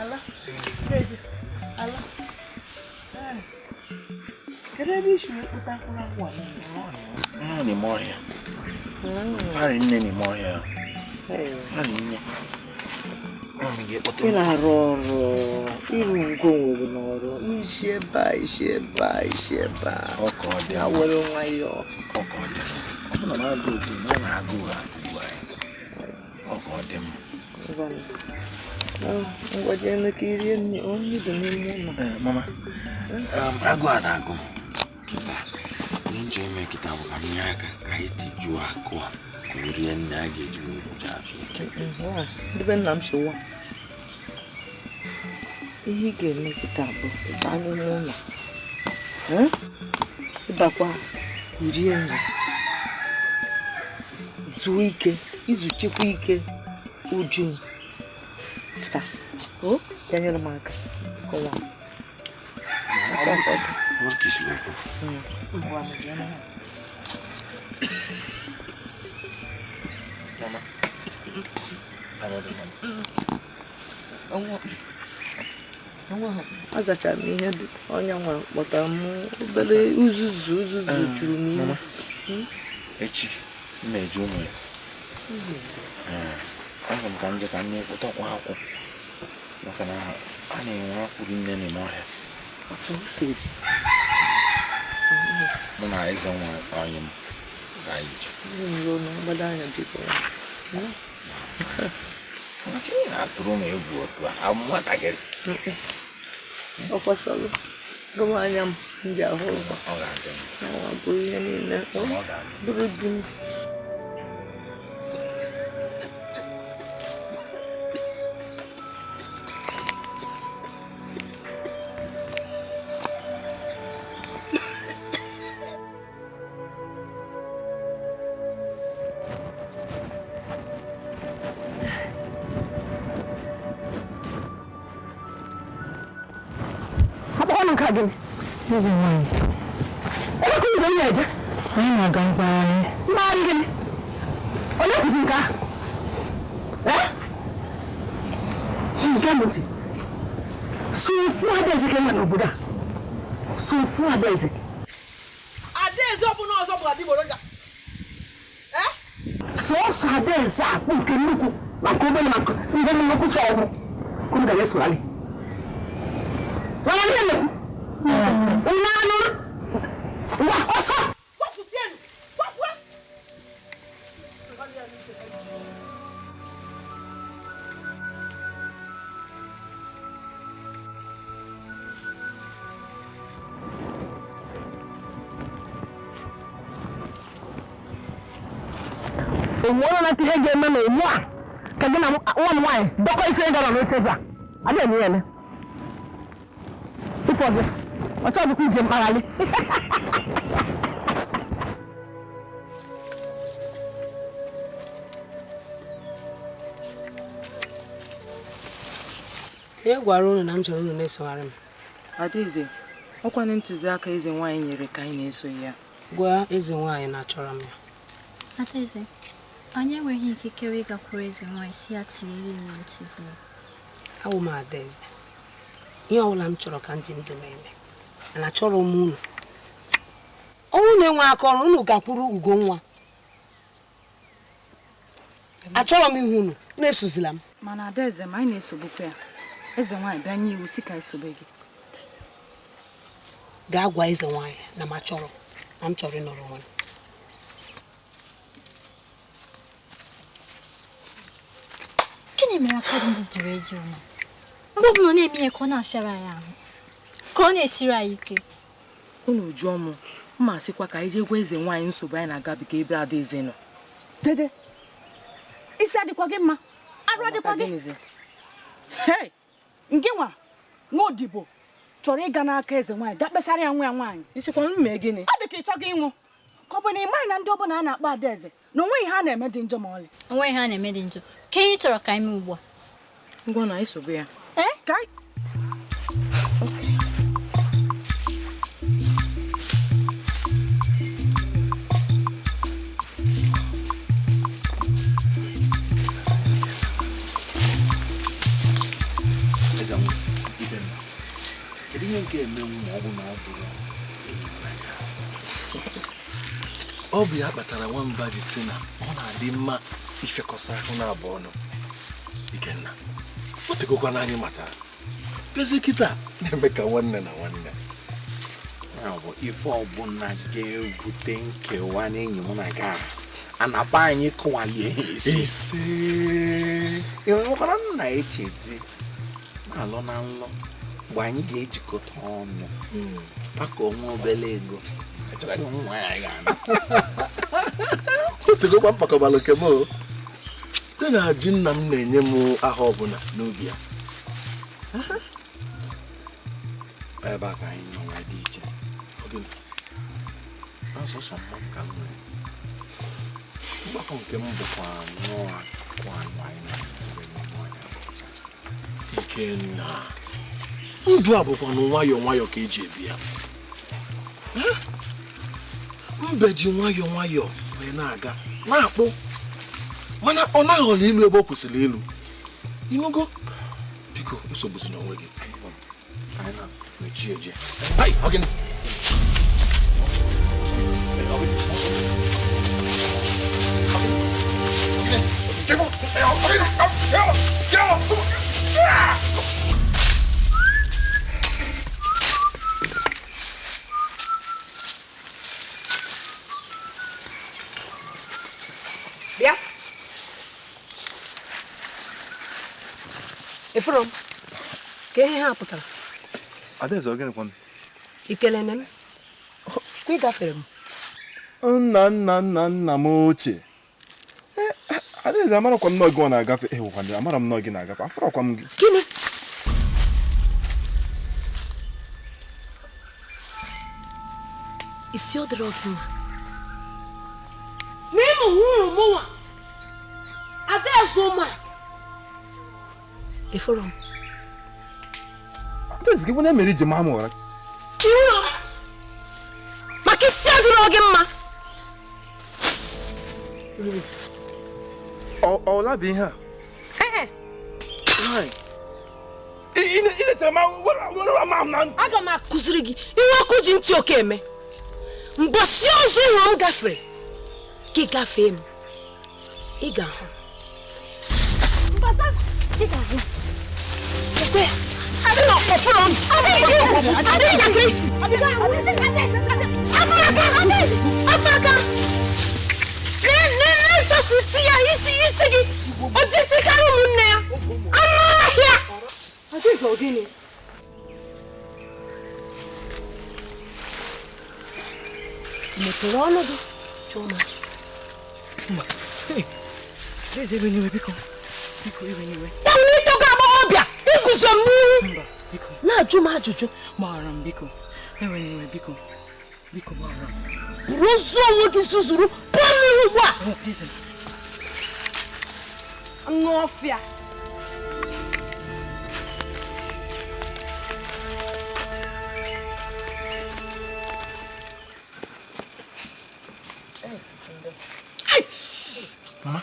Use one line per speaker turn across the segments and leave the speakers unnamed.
Ala. Eji. Ala. Kedu ebe isi wee kpụta mkpụrụ akwụ a
Nọ n'ime ọhịa. Farị nne n'ime ọhịa. Farị nne.
Ị na-arụ ọrụ ịrụ ngo onwe gị n'ọrụ isi ebe a isi ebe a isi ebe a
Ọka ọ dị
na were nwayọọ.
Ọka ọ dị ọ bụ na m agụ otu na ọ na-agụ agụgbu anyị. Ọka ọ dị mma.
Ngwa jee ka irie nri nri dị n'ime ụlọ.
Mama, agụ a na-agụ m kịta. Ihe m chọrọ ime kịta bụ ka m nye aka ka anyị tijuo akụ a ka o rie nne a ga-eji wee buja afịa.
Ndị be nna m si ụwa. Ihe ị ga-eme kịta bụ ịba n'ime ụlọ. Ịbakwa rie nri. Zuo ike, izuchekwa ike uju. Pụta. O, ya nyere m aka. Kọwa. Aka ka ọ dị.
Ọ bụrụ ka isi wee kwu.
Ngwa m bịa na.
Mama.
Azachara m ihe dị onye nwa kpọtara m obere uzuzu uzuzu juru m ime.
Echi m eji ụmụ ya. Aga m ka m jee ka m kpụtakwa akwụ maka na a na-enwe akwụ rinne n'ime ọhịa. Mụ na eze nwa anyị m ga-eje. Ị na-atụrụ m egwu otu a nwatakịrị.
Ọ kwasara gụm anya m ndị ahụ ụzọ.
Ọ ga-adị m.
Ọ bụ ihe niile bụrụ di m.
Eze nwanyị.
Ebe ka unu na-eje?
Anyị na-aga mkpagharị.
Mkpagharị gịnị? Onye kwụsị nke ahụ? Nke m ntị. So ofu Adaeze ka enwe n'obodo a. So ofu Adaeze.
Adaeze ọbụla ọzọ bụ adịgboroja.
Sọọsọ Adaeze a bụ nke nnukwu ma nke obere ma nke ndị nnukwu chọọ ọgwụ. Ka unu gara esogharị. Onye ihe na-ekwu? Unu anụ? Ngwa ọsọ!
Gwafusienụ! Gwafue!
Onwere na ihe ga-eme na ugbu a ka gị na nwa m nwaanyị dọkọ isi gara n'oche ebe a adịghị eme ya eme tupu ọ bịa ọ chọghịkwa ije mkpagharị.
Ihe gwara unu na m chọrọ unu na-esogharị m.
Adaeze, ọkwanụ ntụziaka eze nwaanyị nyere ka anyị na-eso ya.
Gwa eze nwaanyị na achọrọ m ya.
Adaeze, anyị enweghị ikikere ịgakwuru eze nwaanyị si ya tinyere iwu ntigbu.
Awụ m Adaeze. Ihe ọbụla m chọrọ ka m ji ndụ m eme. Mana achọrọ m unu. Ọnwụ na-enwe aka ọrụ unu gakwuru Ugonwa. Achọrọ m ihu unu, na-esozila m.
Mana Adaeze, ma anyị na-esogbukwa ya. Eze nwaanyị bịa nye iwu si ka anyị sobe gị.
Gaa gwa eze nwaanyị na m achọrọ na m chọrọ ịnọrọ onwe m.
Gịnị mere aka dị ndị duru eji ụlọ? Mgbe ọbụla ọ na-eme ihe ka ọ na-afịara anyị ahụ, ka ọ na-esiri anyị ike.
Unu jụọ m, mma sịkwa ka anyị jee gwa eze nwaanyị nsogbu anyị na-agabiga ebe Adaeze nọ.
Dede, isi adịkwa gị mma, arụ adịkwa gị. Hei, nke nwa nwa odibo chọrọ ịga n'aka eze nwaanyị gaa kpesara ya nwa ya nwaanyị.
Isikwa m mee gịnị?
Ọ dị ka ị chọghị ịnwụ. Ka ọ bụ na ị maghị na ndị ọbụla a na-akpọ Adaeze na onweghị ihe a na-eme dị njọ ma ọlị.
Onweghị ihe a na-eme dị njọ. Ka ihe ị chọrọ ka anyị mee ugbu a?
Ngwa na anyị sobe ya.
Ka anyị
Eze Ihe nke emenwu ma ọ bụ na ọ bụrụ
ọ bụ ya kpatara nwamba ji si na ọ na-adị mma ifekọsa ahụ na abụọ ọnụ. Ikenna, o tegokwa na anyị matara bịazie kịta na-eme ka nwanne na nwanne.
Ya bụ ife ọbụla ga-ebute nkewa n'enyi mụ na gị a anapa anyị kụwalie isi.
Isi
ịnwekwara m na-echezi na-alọ na nlọ mgbe anyị ga-ejikọta ọnụ kpakọ onwe obere ego.
O tegokwa mkpakọbalụ nke m o site na ji nna m na-enye m aha ọbụla n'obi ya.
Ebe a ka anyị nọ wee dị iche. Ọsọsọ mma ka m nwere mgbakọ nke m bụkwa nnọọ akụ anụ anyị na-eme n'ime ọnya.
Ikenna, ndụ a bụkwa na nwayọọ nwayọọ ka eji ebi ya. Mbe ji nwayọọ nwayọọ wee na-aga na-akpụ, mana ọ na-aghọrọ ilu ebe ọ kwesịrị ilu. Ịnụgo? Biko esogbuzina onwe gị. Hai, ọ gịnị?
Bịa. Efuru m ka ihe ha pụtara.
Adaeze, ọ gịnị kwanụ?
Ikelene m ka ị gafere m.
Nna nna nna nna m ochie. Adaeze, amarakwa m na gị ọ na-agafe. Ewekwa ndị amara m na gị na-agafe. Afọrọkwa m gị.
Gịnị? Isi ọ dịrọ gị mma. N'ịmụ hụrụ mụnwa Adaeze ụmụ a. Efuru m.
Adaeze, gị onye mere iji maa m ụra?
Maka isi adịrọ gị mma.
Ọ bụ ihe a?
Aga m akụziri gị ihe ọkụ ji ntị oke eme. Mbọsị ọzọ ịhụrụ m gafere, gị gafee m, ị ga-ahụ. Ị ga-ahụ. Ekwe. Adịghị ọfụrụ m. Adịghị njakịrị. Amaka! Amaka! Na-esọsọ isi ya, isi isi gị. O jisikarị ụmụnne ya. Anụ ọhịa.
Adaeze, ọ gịnị?
Mepere ọnụ gị chụọ m ajụjụ.
Adaeze, ewe n'iwe biko. Biko, ewe n'iwe.
Ya nwere itogo agbọghọbịa iguzo m n'ihu na-ajụ m ajụjụ.
Gbaghara m biko. Ewe n'iwe biko. Biko, gbaghara m.
Buru ozu onwe gị zuzuru pụọ n'ihu ugbu a.
Adaeze.
Anụ ọfịa.
Mama.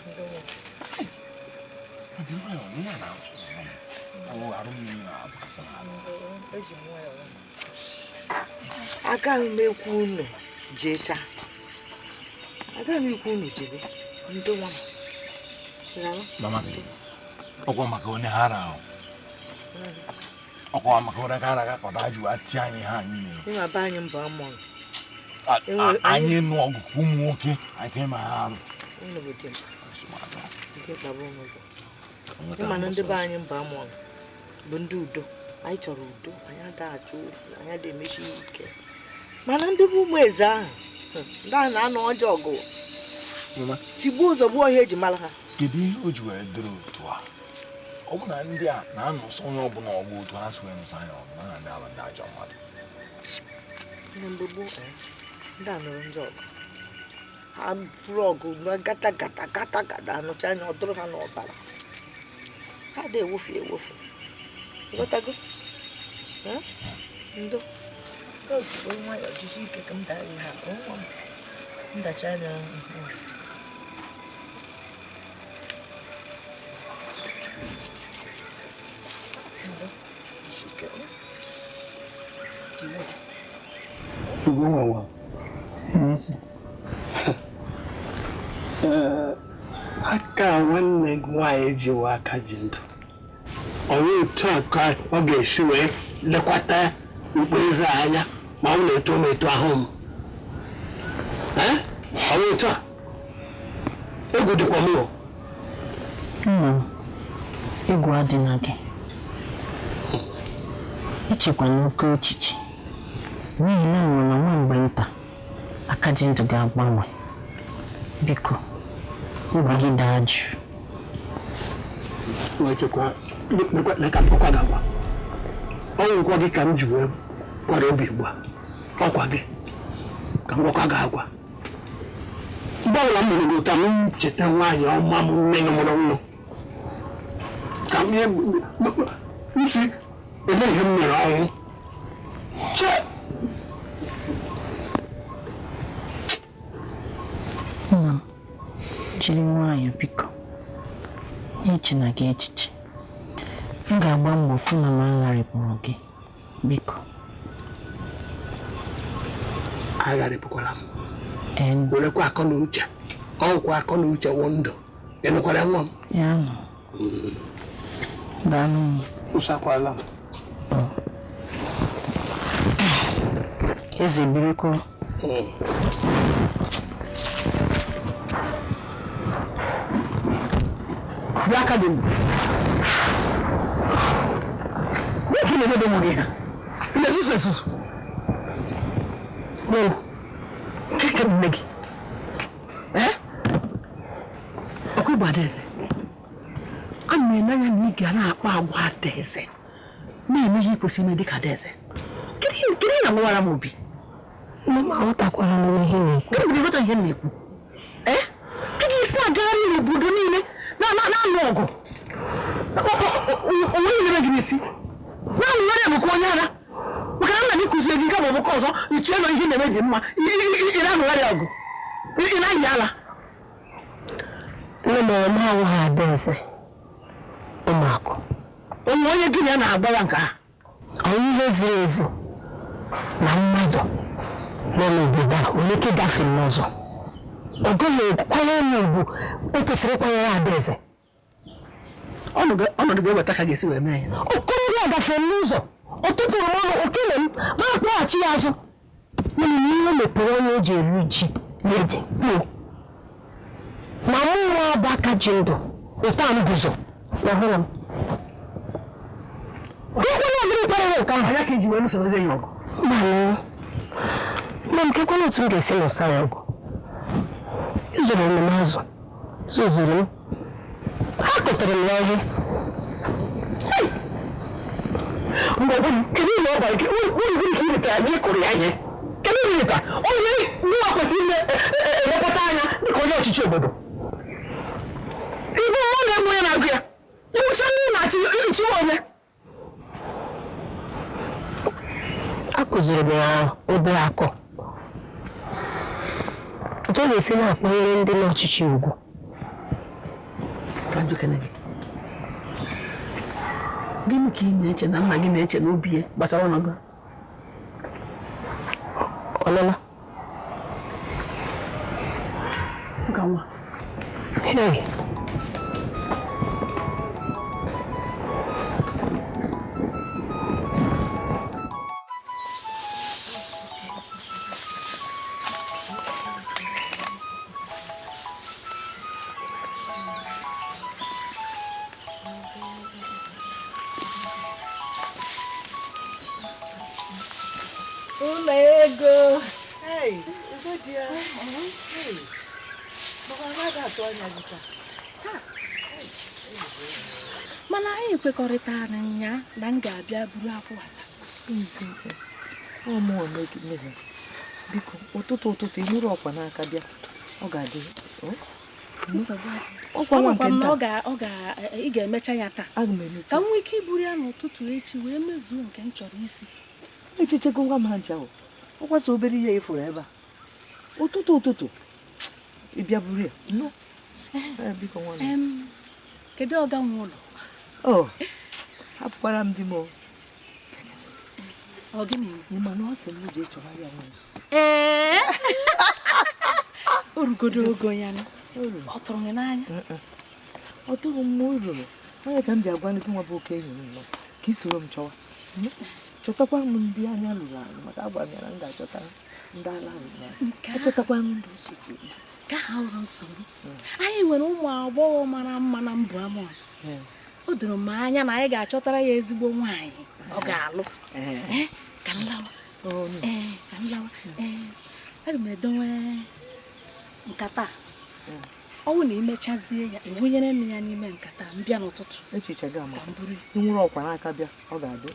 Agaghị m ekwu unu jecha. Agaghị m ekwu unu jebe. Ndị nwa m.
Mama, ọkwa maka onye ha ahụ. Ọkwa maka onye ha ara ka ọ dajụ ati anyị ha anyị na-ekwu.
Ịma be anyị mbụ amụrụ.
Anyị nụ ọgụ ụmụ nwoke anyị ka ịma ha arụ.
Unu bụ dimkpa. Dimkpa bụ unu bụ. Ịma na ndị be anyị mbụ amụrụ bụ ndị udo. Anyị chọrọ udo, anyị ada achọ okwu, anyị ada emechi ike. Mana ndị bụ ụmụ eze ahụ, ndị ahụ na-anọ ọjọọ ọgụ. Tigbuo ụzọ gbuo ihe eji mara ha.
Kedu ihe o ji wee dịrị otu a? Ọ bụ na ndị a na-anụsọ onye ọbụla ọgụ otu ha si wee nụsọ anyị ọgụ, na ndị aba ndị ajọ mmadụ.
Na mgbe gboo, ndị a nụrụ ndị ọgụ. Ha buru ọgụ gata gata gata gata anụcha anya ọ dụrụ ha n'ọbara. Ha dị ewofu ewofu. Ịghọtago? Ndo. Ozugbo nwayọọ jisi ike ka m daa ihe a. Nwa m. Ndacha anya. Ndo. Jisi ike.
diwe.
Ugo
Eze.
Ee, aka nwanne gị nwaanyị jiwa aka ji ndụ ọ bụ otu a ka ọ ga-esi wee lekwata okpueze a anya ma ọ na-eto m eto ahụ m. Ee, ọ bụ otu a, egwu dịkwa m o.
Nna m, egwu adịna gị. Echekwana oke echiche n'ihi na m na nwa mgbe nta aka ji ndụ ga-agbanwe. Biko, obi gị daa jụụ.
Nwechekwa ka m gwakwa gị agwa. Ọ nwụkwa gị ka m ji wee kwara obi ugbu a. Ọkwa gị ka m gwakwa gị agwa. Mgbe ọbụla m hụrụ gị ka m cheta nwaanyị ọma m nne gị mụrụ nnu. Ka m m si ele ihe m mere ọnwụ. Che!
Nna m, jiri nwayọọ biko. Na-echena gị echiche. M ga-agba mbọ fụ na m agharịpụrụ gị. Biko.
Agharịpụkwala m. Werekwa akọ na uche. Ọgwụ akọ na uche wụ ndụ. Ị nụkwara nwa m?
Ya nọ. Daalụ m.
Kwụsakwala m.
Eze birikwa.
Bịa aka dị m. Bịa ka ị na-emebe onwe gị ha. Ị na-esusu esusu. Nne, keke m nne gị. Ee? Ọkwa ịbụ Adaeze. Ana m ele anya na ị ga na-akpa agwa Adaeze. Na-eme ihe ị kwesịrị ime dịka Adaeze. Kedu ihe na-agbawara m obi?
Nne m, aghọtakwara m ihe na-ekwu.
Gịnị bụ na ịghọta ihe m na-ekwu? Ee? Kedu isi na-agagharị n'obodo niile na-alụ ọgụ? Onweghị na-eme gị n'isi. Na-alụgharị ọgụ ka onye ara. Maka na nna gị kụziri gị nke ma ọ bụ nke ọzọ, ichie na ihe na-eme dị mma, ị na-alụgharị ọgụ. Ị na-ayị ala.
Nne m, ọma awụghị Adaeze. Ụmụakụ.
Onwe onye gị na ya na-agbawa nke a.
Ọ ihe ziri ezi na mmadụ nọ n'obodo a nwere ike ịgafe n'ụzọ. Ọ gaghị ekwanyere m ugwu e kwesịrị ịkwanyere Adaeze.
Ọnọdụ ga-eweta ka ga-esi wee mee ya.
Okorobịa gafere n'ụzọ, ọ tụpụrụ m ọnụ okele m ma akpọghachi ya azụ. N'ihi na ihe mepere onye o ji eri ji na ede kwuo. Ma mụ nwa bụ aka ji ndụ ụta m guzo na hụrụ m. Kekwala ọdịrị kparịrị nke ahụ.
Anya ka iji wee lụsozie ya ọgụ.
Mba, nne m, kekwala otu m ga-esi lụsa ya ọgụ. Ezoro m azụ, zozuru m. Ha kụtara m ya ihe.
Mgbe ọ bụla, kedu ihe ọ bara gị? Uru gịnị ka ị ritara na ị kụrụ ya ihe? Kedu ihe ị ritara? Onye nwa kwesịrị ime elekọta anya dịka onye ọchịchị obodo. Ibu mmụọ na-egbu onye na-agụ ya. Iwucha ndị na-achị ichi onye.
Akụziri m ya obere akọ. Otu ọ ga-esi na-akwanyere ndị n'ọchịchị ugwu.
Ka njikere gị. Gịnị ka ị na-eche na nna gị na-eche n'obi ya gbasara ọnọdụ a?
Ọlụla.
Nka nwa.
Hey.
Ụlọ ego.
Hey, ego dị ya. Hey, maka na a ga-atụ anya gị taa.
Mana anyị kwekọrịtara nya na m ga-abịa buru akwụ ata.
Ọ mụ onwe gị mere. Biko, ụtụtụ ụtụtụ ị nụrụ ọkwa n'aka bịa. Ọ ga-adị.
Nsogbu adịghị.
Ọkwa nwa nke
Amakwa m na
nta.
ị ga-emecha ya taa.
Aga m emecha.
Ka m nwee ike iburu ya n'ụtụtụ echi wee mezuo nke m chọrọ isi.
Echichego ngwa m ha ncha o. Ọ kwasa obere ihe ị fụrụ ebe a. Ụtụtụ ụtụtụ ị bịa buru ya. Nnọọ. Biko nwanne.
Kedu ọga nwe ụlọ?
Oh, hapụkwara m di m o.
Ọ gịnị?
Ị ma na ọ sị m jee chọwa ya nwunye.
Ee. O rugodo ogo ya nụ. Ọ tụrụ gị n'anya?
Ọ tụghị m uru. Onye ka m ji agwa ndị nwa bụ oke enyi m nọ ka ị soro m chọwa. Chọtakwa m ndị anya lụrụ alụ maka agwa m ya na m ga-achọta ndị ala lụrụ alụ. Achọtakwa m ndị nsogbu.
Ka ha hụrụ nsogbu. Anyị nwere ụmụ agbọghọ mara mma na mbụ Amọn. O doro m anya na anyị ga-achọtara ya ezigbo nwaanyị ọ ga-alụ. Ka m lawa. Ka m lawa. Aga m edowe nkata a. Ọ wụ na imechazie ya, ewunyere m ya n'ime nkata m bịa n'ụtụtụ.
Echiche gị amaka. Ị nwere ọkwa n'aka bịa, ọ ga-adị.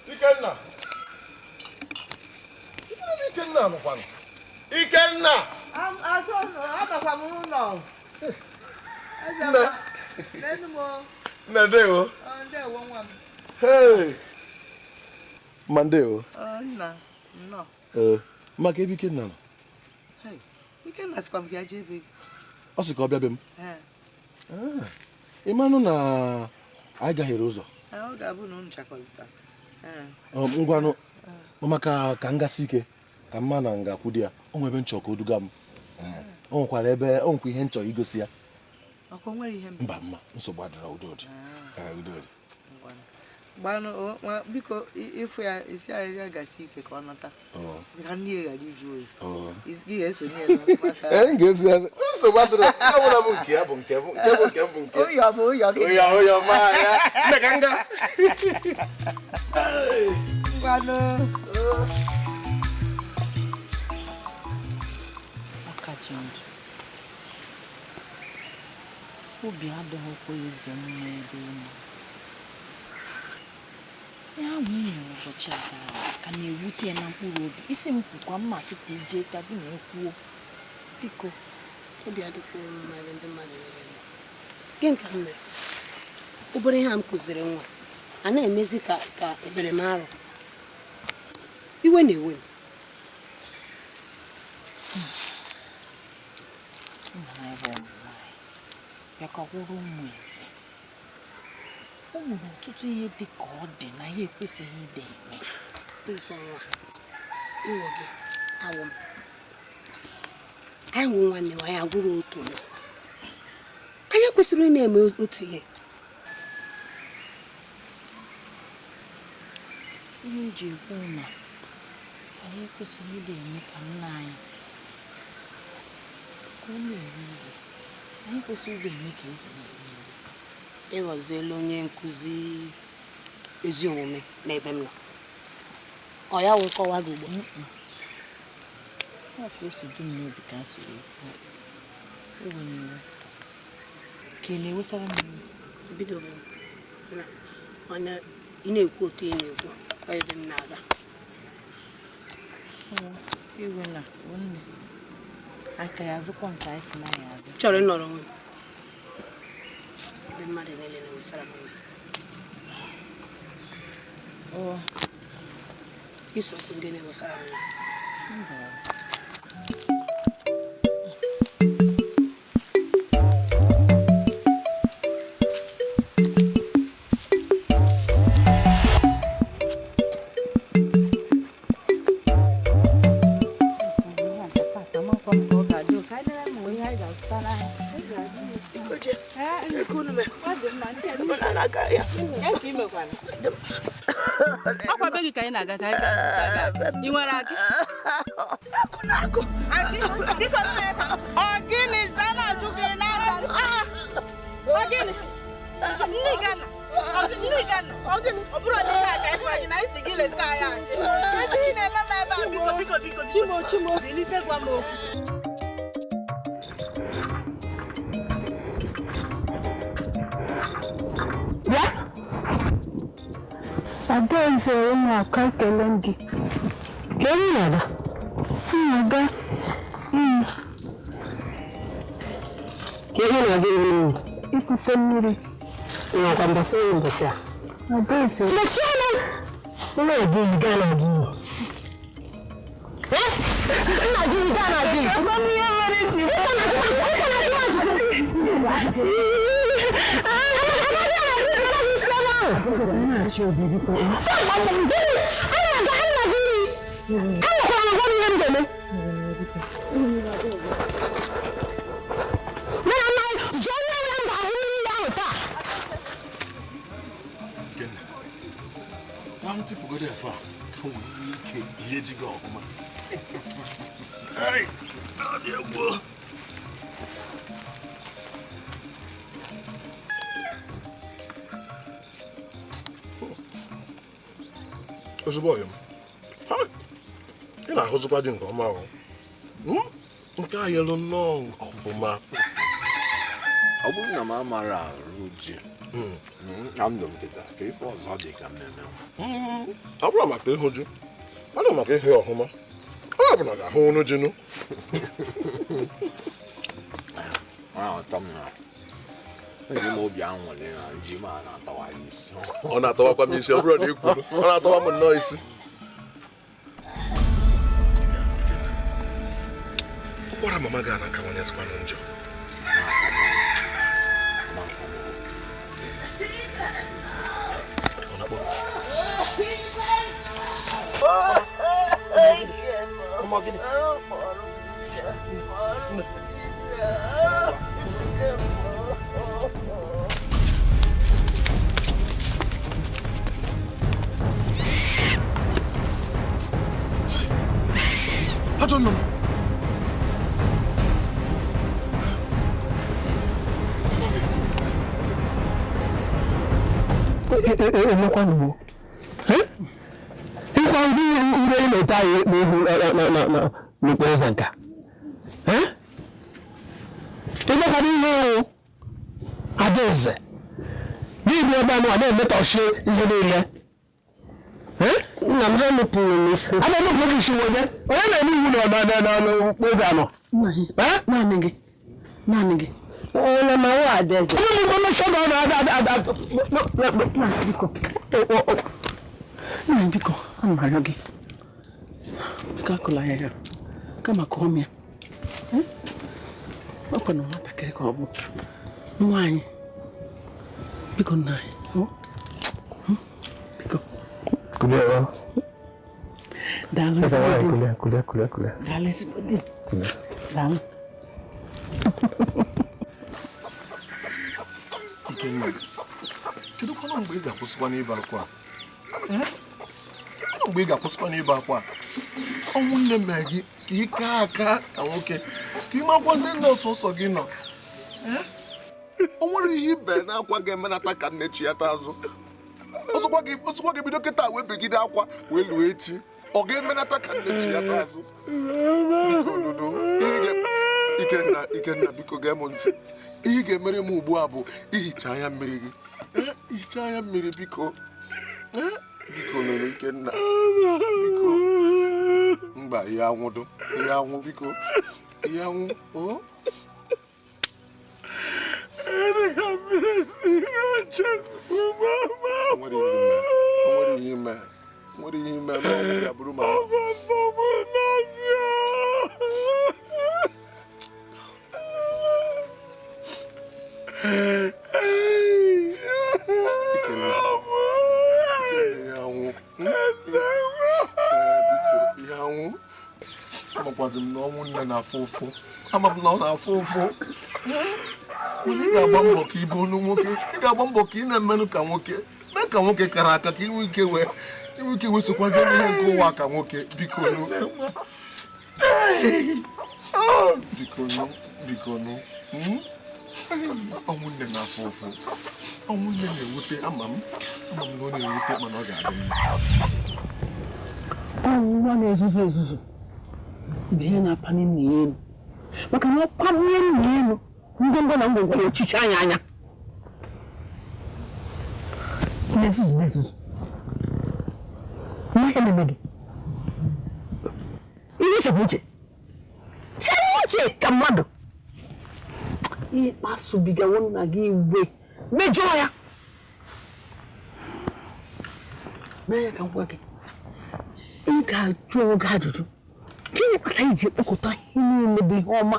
Ikenna! Ikenna nọkwanụ. Ikenna!
Anọkwa m n'ụlọ.
Nne ndewo.
Ndewo nwa m.
Hey! Ma ndewo.
Nna, nnọọ.
Maka ebe Ikenna nọ.
Ikenna sịkwa m ka ya jee ebe gị.
Ọ sị ka ọ bịa be m. Ị manụ na anyị gahiere ụzọ.
Ọ ga-abụ na unu chakọrịta.
Ngwanụ maka ka m gasị ike ka mma na nga kwụ di ya o nwere ebe nchọ ka o duga m. O nwekwara ebe o nwekwa ihe nchọ igosi ya. Mba mma nsogbu adịrọ udo dị. Udo dị.
Gbanụ biko ịfụ ya isi anyị ya gasị ike ka ọ nata. Ka nne ya ghara iju oyi. Gị ga-esonye ya maka.
Ee, m ga-esi ya. Nsogbu adịrọ. Nke ọbụla bụ nke ya bụ nke bụ nke bụ nke bụ nke.
Ụyọ bụ ụyọ gị.
Ụyọ ụyọ ma ya. Nne ka nga.
Ngwanụ.
Akaji ndụ. Obi adịghịkwa eze mma ebe ị nọ. Ihe ahụ ị mere ụbọchị a gara aga ka na-ewute ya na mkpụrụ obi. Isi m kwukwa mmasị ka ije ka gị na-ekwuo. Biko.
Obi adịkwa mma ebe ndị mmadụ niile nọ. Gịnị ka m mere? Obere ihe a m kụziri nwa a na-emezi ka ebere m arụ. Iwe na-ewe m.
Bịakọwuru ụmụ eze. O nwere ọtụtụ ihe dị ka ọ dị na ya ekwesịghị ide eme.
Ịwọ gị awụ m. Anyị wụ nwanne m, anyị agwụrụ otu nọ. Anyị kwesịrị ị na-eme otu ihe.
Ihe m ji ekwu na anyị ekwesịghị ide eme ka nna anyị ka ọ na-ewe iwe. Anyị kwesịrị ide eme ka eze na-ewe iwe.
Ịghọziela onye nkụzi ezi omume n'ebe m nọ. Ọ ya wụ nkọwa gị ugbu a?
Ọ ka o si dị m n'obi ka m si wee kwuo. Ewe n'iwe. Ka ị na-ewesara m iwe?
Ebidobe m. Mana ị na-ekwu otu ị na-ekwu, ọ ebe m na-aga.
Iwe na nne. Aka ya azụkwa nke anyị si na ya azụ.
Chọrọ ịnọrọ onwe m. Ebe mmadụ niile na-ewesara m iwe. Isokwu ndị na-ewesara m iwe.
Ọkwa be gị ka anyị na-aga ka anyị gaa. Ị nwere akị?
Akụ na akụ.
Akị? Biko ọ gịnị za na-ajụ gị na-aza? Ọ gịnị? Nne Gana. Nne Gana. Ọ gịnị? Ọ bụrụ na ihe a ka anyị gị na anyị si gị lesa anyị akị. Kedu ihe na-eme m ebe a? Biko biko biko. Chimo chimo. Bilite gwa m okwu.
Adaeze ụmụaka ekele m gị. Ka enyi na-aga? Na-aga. Ka ihe na-aga n'ụlọ? Ikute mmiri. Nakwa mbọsị enyi mbọsị a. Adaeze. Mechie ọnụ! Nna gị gaa na gị. Nna gị gaa na gị.
Ozugbo ọyọ m, ị na-ahụzikwa ji nke ọma ahụ. Nke a yelu nnọọ ọfụma.
Ọ bụrụ na m amara arụ ji na ndụ m kịta ka ife ọzọ dị ka m na-eme.
Ọ bụrụ maka ịhụ ji, ọ bụ maka ịhụ ya ọfụma. Ọ bụ na ga-ahụ ọnụ ji nụ.
Ọ m na eji m obi aṅụrị na ji m a na-atawa isi.
Ọ na-atawakwa m isi, ọ bụrụ na ị kwuru, ọ na-atawa m nnọọ isi. Ụkwara mama gị na-akawanyezikwanụ njọ. Ọ na-akpọ ajọ nnụnụ.
Ịkwa ụdị ure ị na-ete anyị n'ihu n'okpu eze nka. Ịgbakwara ihe ịwụ Adaeze n'ibi ebe anụ a na-emetọchi ihe niile.
Nna m ha nupụrụ m isi.
A na-enupụrụ gị isi onye? Onye na-eme iwu n'okpu eze anọ?
Naanị gị. Naanị gị. Onye ma nwa Adaeze.
Nna m biko, ana m arịọ gị. Biko akụla ya ya. Kama kụọ m ya. Ọ kwa na nwatakịrị ka ọ bụ. Nwa anyị. Biko nna anyị. Biko. Daalụ ezigbo di. Daalụ ezigbo di. Daalụ.
Ikenna, kedu kwanụ mgbe ị ga-akwụsịkwa n'ịbe akwa? Kedu mgbe ị ga-akwụsịkwa n'ịbe akwa? Ọnwụ nne mee gị ka ị kaa aka ka nwoke, ka ị makwazi nne ọsọsọ gị nọ. O nwere ihe ibe n'akwa ga-emenata ka nne chi ya taa azụ. Ọsọkwa gị bido kịta wee begide akwa wee lụọ echi. Ọ ga-emenata ka nne chi ya taa azụ. Ikenna, Ikenna, biko gee m ntị. Ihe ị ga-emere m ugbu a bụ ihicha anya mmiri gị. Ihicha anya mmiri biko. Biko nụrụ Ikenna. Biko. Mba, ihe anwụdo. Ihe anwụ biko. Ihe anwụ. O. Nwere ihe ime. Nwere ihe ime ma ọ ya bụrụ ma. Amakwazi m na ọnwụ nne na-afụ ụfụ. Ama m na ọ na-afụ ụfụ. Ị ga-agba mbọ ka ị bụ olu nwoke. Ị ga-agba mbọ ka ị na-emenụ ka nwoke. Mee
Ka nwoke kara aka ka inwe ike wee inwe ike wee sokwazie n'ihe nke ụwa ka nwoke biko nụ. Biko nụ, biko nụ. Ọnwụ nne na-afụ ụfụ. Ọnwụ nne na-ewute ama m na ọ na-ewute mana ọ ga-adị mma.
Ọnwụnwa na-ezuzu ezuzu bụ ihe na-apanye nna ya elu maka na ọ panye nna ya elu ngwongwo na ngwongwo ya ochichi anya anya na-ezuzu na-ezuzu ihe na-eme gị ihe ichekwa uche chere uche ka mmadụ ịkpasubigawo nna gị iwe mejọọ ya mee ya ka m gwa gị ị ga-ajụ onwe gị ajụjụ gịnị kpatara iji ekpokọta ihe niile bụ ihe ọma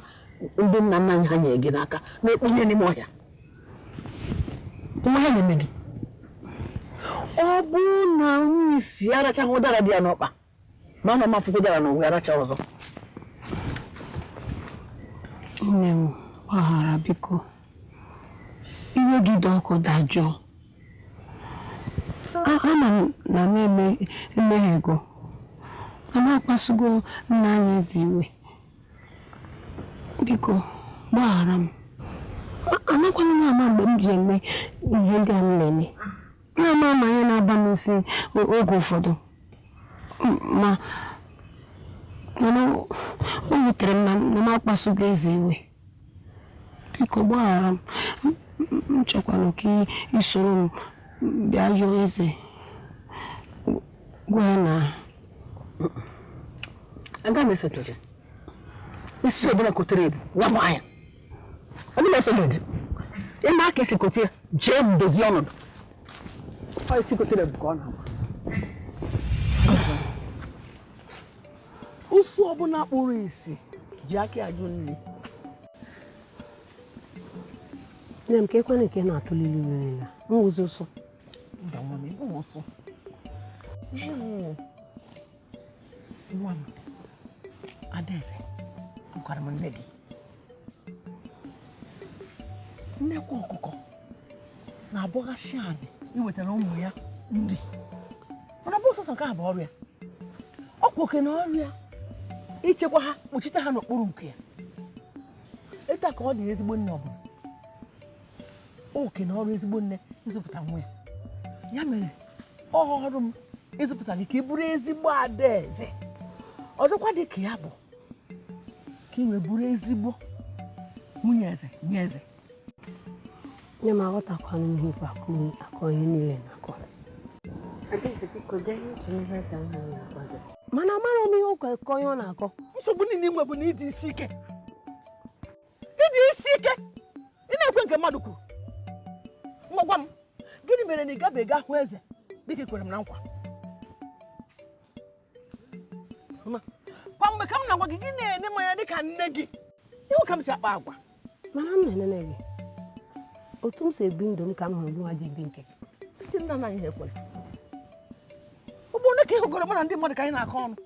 ndị nna nna anyị ha nyere gị n'aka na-ekpunye n'ime ọhịa nwa ya na-eme gị ọ bụrụ na nwunye si arachaghị ụdara dị ya n'ọkpa ma na mafụkwa ụdara n'ụwa aracha ọzọ.
Nne m gbaghara biko, iwe gị dị ọkụ dajụọ. Ama m na m emeghego, mana akpasugo nna anyị eze iwe. Biko gbaghara m. Anakwana m ama mgbe m ji eme ihe ndị a m na-eme. Na-ama ama ihe na-aba m isi oge ụfọdụ, ma mana o wutere m na m akpasugo eze iwe. Biko gbaghara m. M chọkwana ka isoro m bịa yọọ eze gwa ya na
aga m eso gị. Isi ọbụla kotere ebu ya bụ anya ọ bụla eso gị ịma aka esi kote ya jee dozie ọnọdụ ọ isi kotere ebu ka ọ na-agba.
Ụsụ ọbụla kpụrụ isi ji aka ajụ nri.
Nne m ka ekwena nke na-atụlili niile nwụzi ụsụ.
Nwa m Adaeze, agwara m nne gị nnekwa ọkụkọ na-abọghasị anị iwetara ụmụ ya nri, mana ọ bụ sọsọ nke a bụ ọrụ ya. Ọ kwa oke na ọrụ ya ichekwa ha, kpuchite ha n'okpuru nke ya. Etu a ka ọ dị ezigbo nne ọbụla. Oke na ọrụ ezigbo nne ịzụpụta nwa ya. Ya mere ọrụ m ịzụpụta gị ka ị bụrụ ezigbo Adaeze. Ọzọkwa dị ka ya bụ ka ị wee bụrụ ezigbo nwunye eze nye eze.
Nne m aghọtakwana ihe ikwu akọ ihe niile na-akọ. Mana amara m ihe ụkọ akọ ihe ọ na-akọ.
Nsogbu niile inwe bụ na ịdị isi ike. Ịdị isi ike ị na-ekwe nke mmadụ kwuru. Ngwa gwa m, gịnị mere na ị gabeghị ahụ eze dịka ị kwere m na nkwa? Kwa mgbe ka m na-agwa gị, gị na-ene m anya dịka nne gị. Ịhụ ka m si akpa agwa.
Mana m na-enene gị otu m si ebi ndụ m ka m hụrụ nwa ji ebi nke gị.
Ndị nna nna anyị ekwere. Ụgbọ ole ka ị hụgoro mụ na ndị mmadụ ka anyị na-akọ ọnụ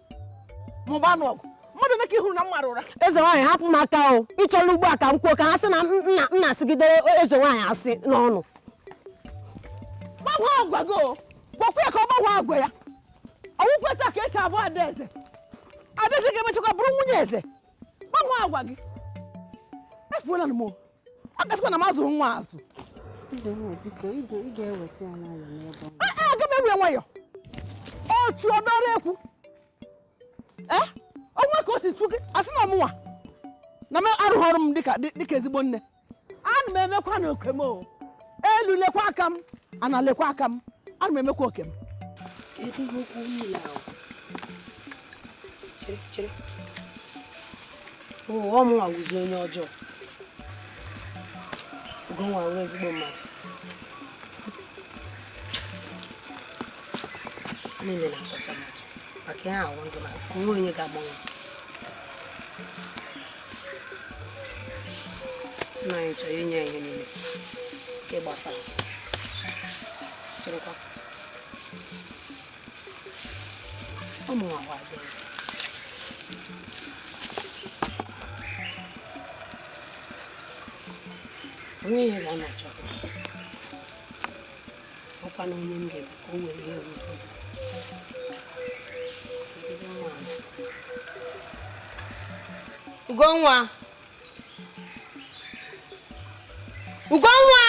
ma ọ bụ anụ ọgụ? Mmadụ ole ka ị hụrụ na m mara ụra?
Eze nwaanyị hapụ m aka o. Ịchọla ugbu a ka m kwuo ka ha sị na m na-asịgidere eze nwaanyị asị n'ọnụ.
Gbanwee agwa gị o. Gwakwa ya ka ọ gbanwee agwa ya. Ọwụkwa taa ka esi abụ Adaeze. Adaeze ga-emechakwa bụrụ nwunye eze. Gbanwee agwa gị. Efuola m o. A gasịkwa na m azụrụ nwa azụ. Aga m ewe nwayọ. O chuo dọrọ ekwu. Onwe ka o si chu gị asị na ọmụnwa na m arụghị ọrụ m dịka ezigbo nne. Ana m emekwa na oke m o. Elu lekwa aka m, ana lekwa aka m. Ana m emekwa oke m.
Kedu ihe okwu niile ahụ? Chere, chere. Oo, ọ mụnwa wụzi onye ọjọọ. Ugonwa wụrụ ezigbo mmadụ. Niile na-akọcha m ọchị maka ihe ahụ ndụ na onwe onye ga-agbanwe. Nna anyị chọrọ inye ya ihe niile nke gbasara. Cherekwa. Ọ mụnwa bụ Adaeze. Onwe ihe ga-anọchọ. Ọkwa Amakwana onye m ga-eme ka o were ihe ruru.
Ugonwa! Ugonwa!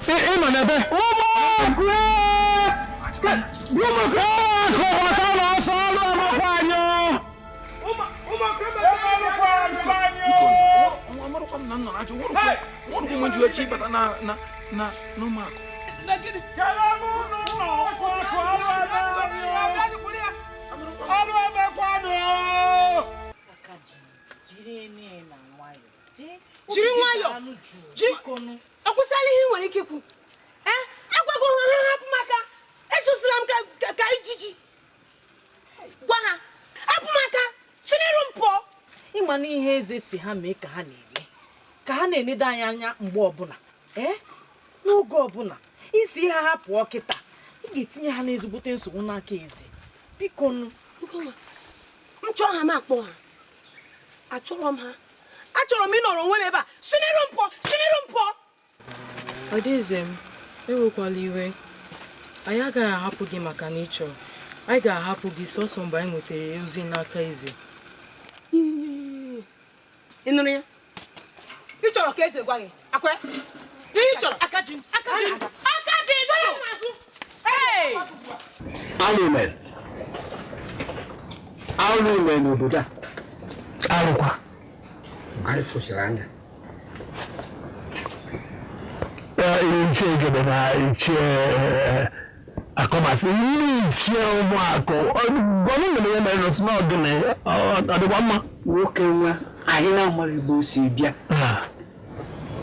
Ị nọ n'ebe ụmụakụ gbata n'ọsọ ọrụ amakwa anyị.
Amarụkwa m na nọ na-ajụ nwerụkwa m ji echi ịbata na n'ụmụakụ.
Jiri nwayọọ, ọ kwụsịala ihe ị nwere ike ikwu. Agwago ha ha hapụ maka esosila m ka ijiji gwa ha hapụ maka chineru m pụọ.
Ịma na ihe eze si ha mee ka ha na-eme, ka ha na-enedo anyị anya mgbe ọbụla, n'oge ọbụla isi ha ha pụọ kịta, ị ga-etinye ha n'ezigbote nsogbu n'aka eze. Biko nụ.
M chọọ ha m akpọ ha, achọrọ m ha, achọrọ m ịnọrọ onwe m ebe a. Sineru m pụọ, sineru m pụọ.
Adaeze m, ewekwala iwe. Anyị agaghị ahapụ gị maka na ị chọrọ. Anyị ga-ahapụ gị sọsọ mgbe anyị nwetara ozi n'aka eze.
Ị nụrụ ya? Ị chọrọ ka eze gwa gị akwa? Ị chọrọ aka ji aka ji aka ji.
Alụ mere n'obodo a. Alụkwa anyị fụsịrị anya. Ichie Egede na ichie Akọmasị, ndị ichie ụmụakụ ọnụ mere ya mere n'otu n'ọgịnị ọ dịkwa mma.
Nwoke nwa anyị na-amara ebe o si bịa,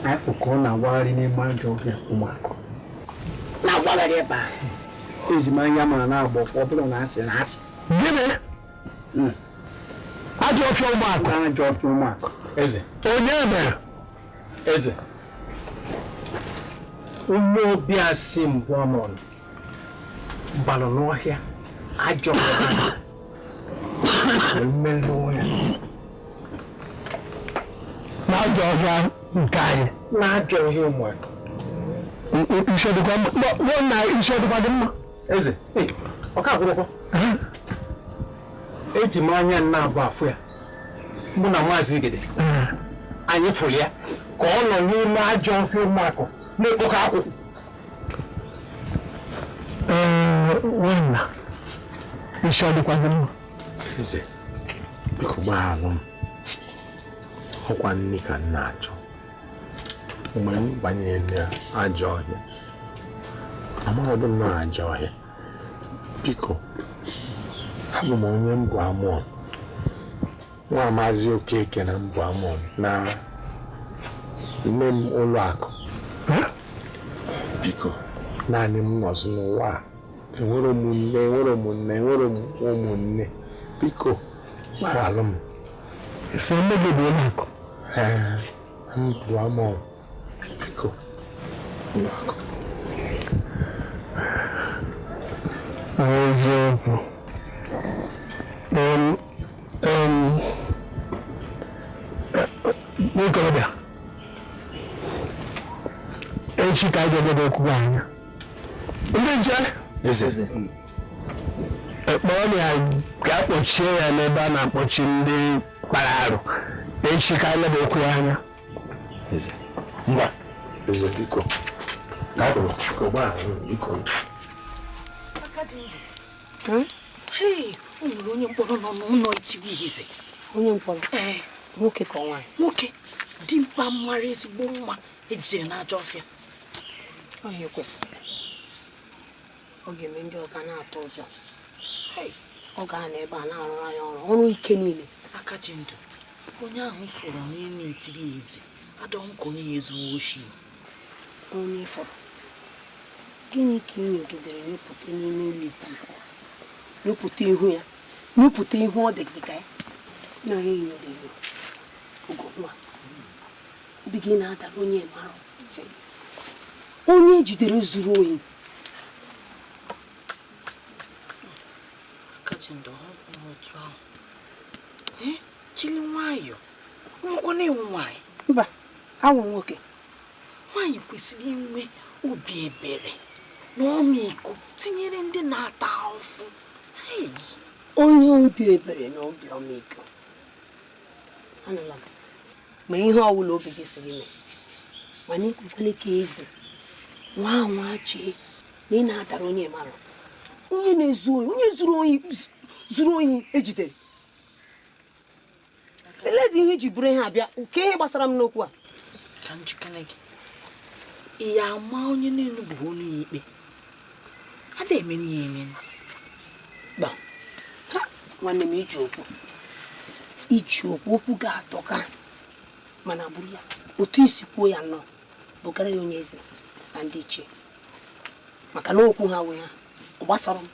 anyị fụ ka ọ na-agbagharị n'ime ajọ ọhịa ụmụakụ na-agbagharị ebe ahụ. Eji m anya mara na-agba ọfọ ọ bụla na asị na asị.
Gịnị? Ajọ ọfịa ụmụakụ?
Ajọ ọfịa ụmụakụ.
Eze.
Onye mere?
Eze.
Ụmụ ọbịa si mbụ amọn gbalụ n'ọhịa ajọ ọhịa mmelụ ya.
N'ajọ ọhịa nke anyị.
N'ajọ ọhịa ụmụaka.
Isi ọdịkwa mma. Na isi ọdịkwa dị mma.
Eze, ọ ka akwụkwọ. Eji m anya nna abụ afụ ya. Mụ na Maazị Igede. Anyị fụrụ ya ka ọ nọ n'ime ajọ ọhịa ụmụakụ na-ekpokọ akwụ.
Nwanna, isi ọdịkwa gị mma.
Eze, biko gbaghalụ m. Ọkwa nne ka m na-achọ. Mgbe m banyere n'ajọ ọhịa, amaghị m na ajọ ọhịa. Biko, abụ m onye mbụ amụọ. Nwa Maazị Okeke na mbụ amụọ na nne m ụlọ akụ. Biko, naanị m nọzi n'ụwa a. Enwere ụmụnne, enwere ụmụnne, enwere ụmụnne. Biko, gbaghalụ m.
Sị nne gị bụ ụlọ akụ?
Ee, mbụ amụọ. Biko, ụlọ akụ.
Eziokwu. Nwokorobịa, echi ka anyị ga-edebe okwu anya. Ndị nche kpọrọ ya ka a kpọchie ya n'ebe a na-akpọchi ndị kpara arụ. Echi ka anyị leba okwu ya anya.
Ngwa, eze biko. Biko.
O nwere onye mkpọrọ nọ n'ụlọ itiwe ihize.
Onye mkpọrọ? Nwoke ka nwaanyị?
Nwoke dimkpa mara ezigbo nwa ejidere n'ajọ ọfịa.
Ọ kwesịrị. Ọ ga-eme ndị ọzọ na-atụ ụjọ. Ọ ga-anọ ebe a na-arụrụ anyị ọrụ ọrụ ike niile.
Aka ji ndụ, onye ahụ fụrụ n'elu etiri eze adọghị ka onye ya ezuo oshi.
Onye fọrọ
Gịnị ka ị nyogidere nyopụta n'ime litri nyopụta ihu ya nyopụta ihu ọ dị gị ka ya na ya enyodere Ugonwa obi gị na-adara onye mara onye ejidere zuru ohi.
Akachindụ otu ahụ chili nwayọọ nwekwa na-ewu nwaanyị.
Mba, awụ nwoke.
Nwaanyị kwesịrị inwe obi ebere na ọmịiko tinyere ndị na-ata ahụhụ.
Onye obi ebere na obi ọmịiko anụla m ma ihe ọbụla obi gị siri mee, mana ikwekwele ka eze nwa nwa chee na ị na-adara onye mara onye na-ezu ohi, onye zuru ohi ejidere. Elee ihe iji buru ihe abịa nke ihe gbasara m n'okwu a?
Ka njikere gị ị ya ama onye na-enubụghị ọnụ ya ikpe ada emeni ya emeni.
Gba nwanne m, iji okwu okwu ga-atọka, mana buru ya otu isi kwuo ya nọ bụgara ya onye eze na ndị ichie, maka na okwu ha wee ha ọ gbasara m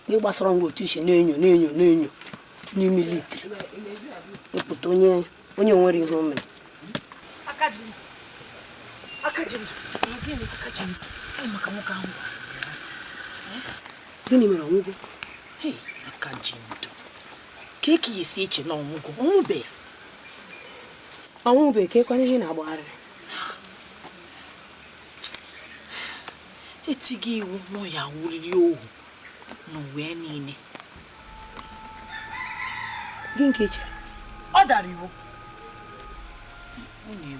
ihe gbasara m otu isi na-enyo na-enyo na-enyo n'ime litri wepụta onye nwere ihe o mere. Gịnị mere ọnwụgo?
Akajindụ ka eke ya esi eche na ọnwụgo ọnwụbe
ọnwụbe ka ekwana ihe na-agbagharịrị.
Etighị iwu na ya wuriri ohu n'ụwa niile.
Gị nke chere
ọ dara iwu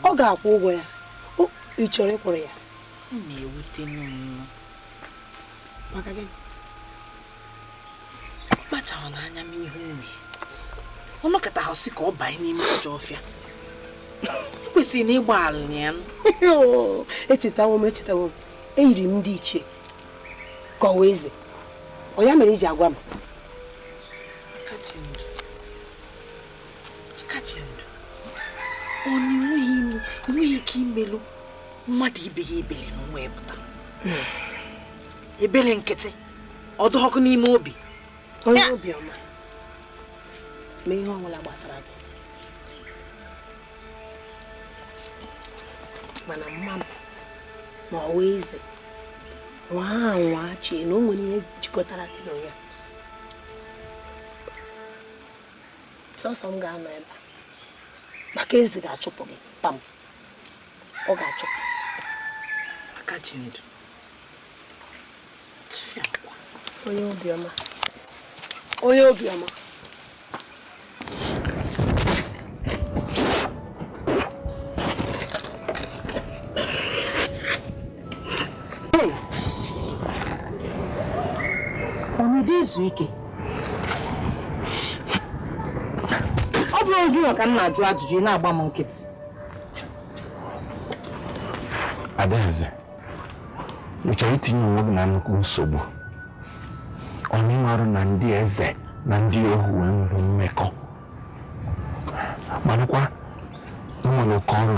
ọ ga-akwụ ụgwọ ya. Ị chọrọ ịkwụrụ ya?
Ọ na-ewute m
maka gịnị?
Ọ kpachara n'anya m ihe ume ọ nọkọta ha sị ka ọ banye n'ime ajọ ọfịa. Ekwesịrị na ịgba ala ya.
Echetawo m eyiri m ndị ichie ka ọ wee eze. Ọ ya mere iji agwa m?
Akachindụ ọ na-enweghị ike imelụ mmadụ ibe ya ebele n'ụwa ịpụta ebele nkịtị ọ dị ọkụ n'ime obi.
Onye obiọma ma ihe ọbụla gbasara gị, mana mma m ma ọ wee eze nwa nwa chee na o nwere ihe jikọtara gị na ya. Sọsọ m ga-anọ ebe a maka eze ga-achụpụ gị pam, ọ ga-achụpụ.
Akachindụ
onye obiọma, onye obiọma.
Ọ na-ede izu ike? Ọ bụrụ gị ka m na-ajụ ajụjụ ị na-agba m nkịtị.
Adaeze, ị chọrọ itinye onwe gị na nnukwu nsogbu. Ọ na-ịmarụ na ndị eze na ndị ohu nwere mmekọ, manụkwa nwere oke ọrụ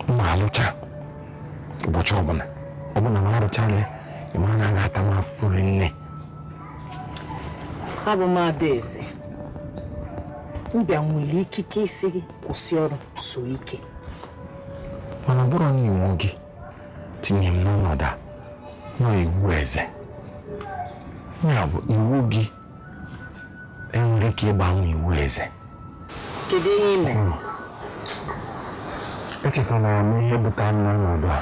mma alụcha ụbọchị ọbụla ọbụla ma arụchala ya ịmara na a ga-ata m afụfụ rinne.
Abụ m Adaeze, mbịa nwere ikike isi gị kwụsị ọrụ so ike,
mana ọ bụrụ na iwu gị tinye m n'ọnọdụ a nọ iwu eze, ya bụ iwu gị enwere ike ịgbanwe iwu eze.
Kedu ihe ị mere?
Echetara m ihe butere m n'ọnọdụ a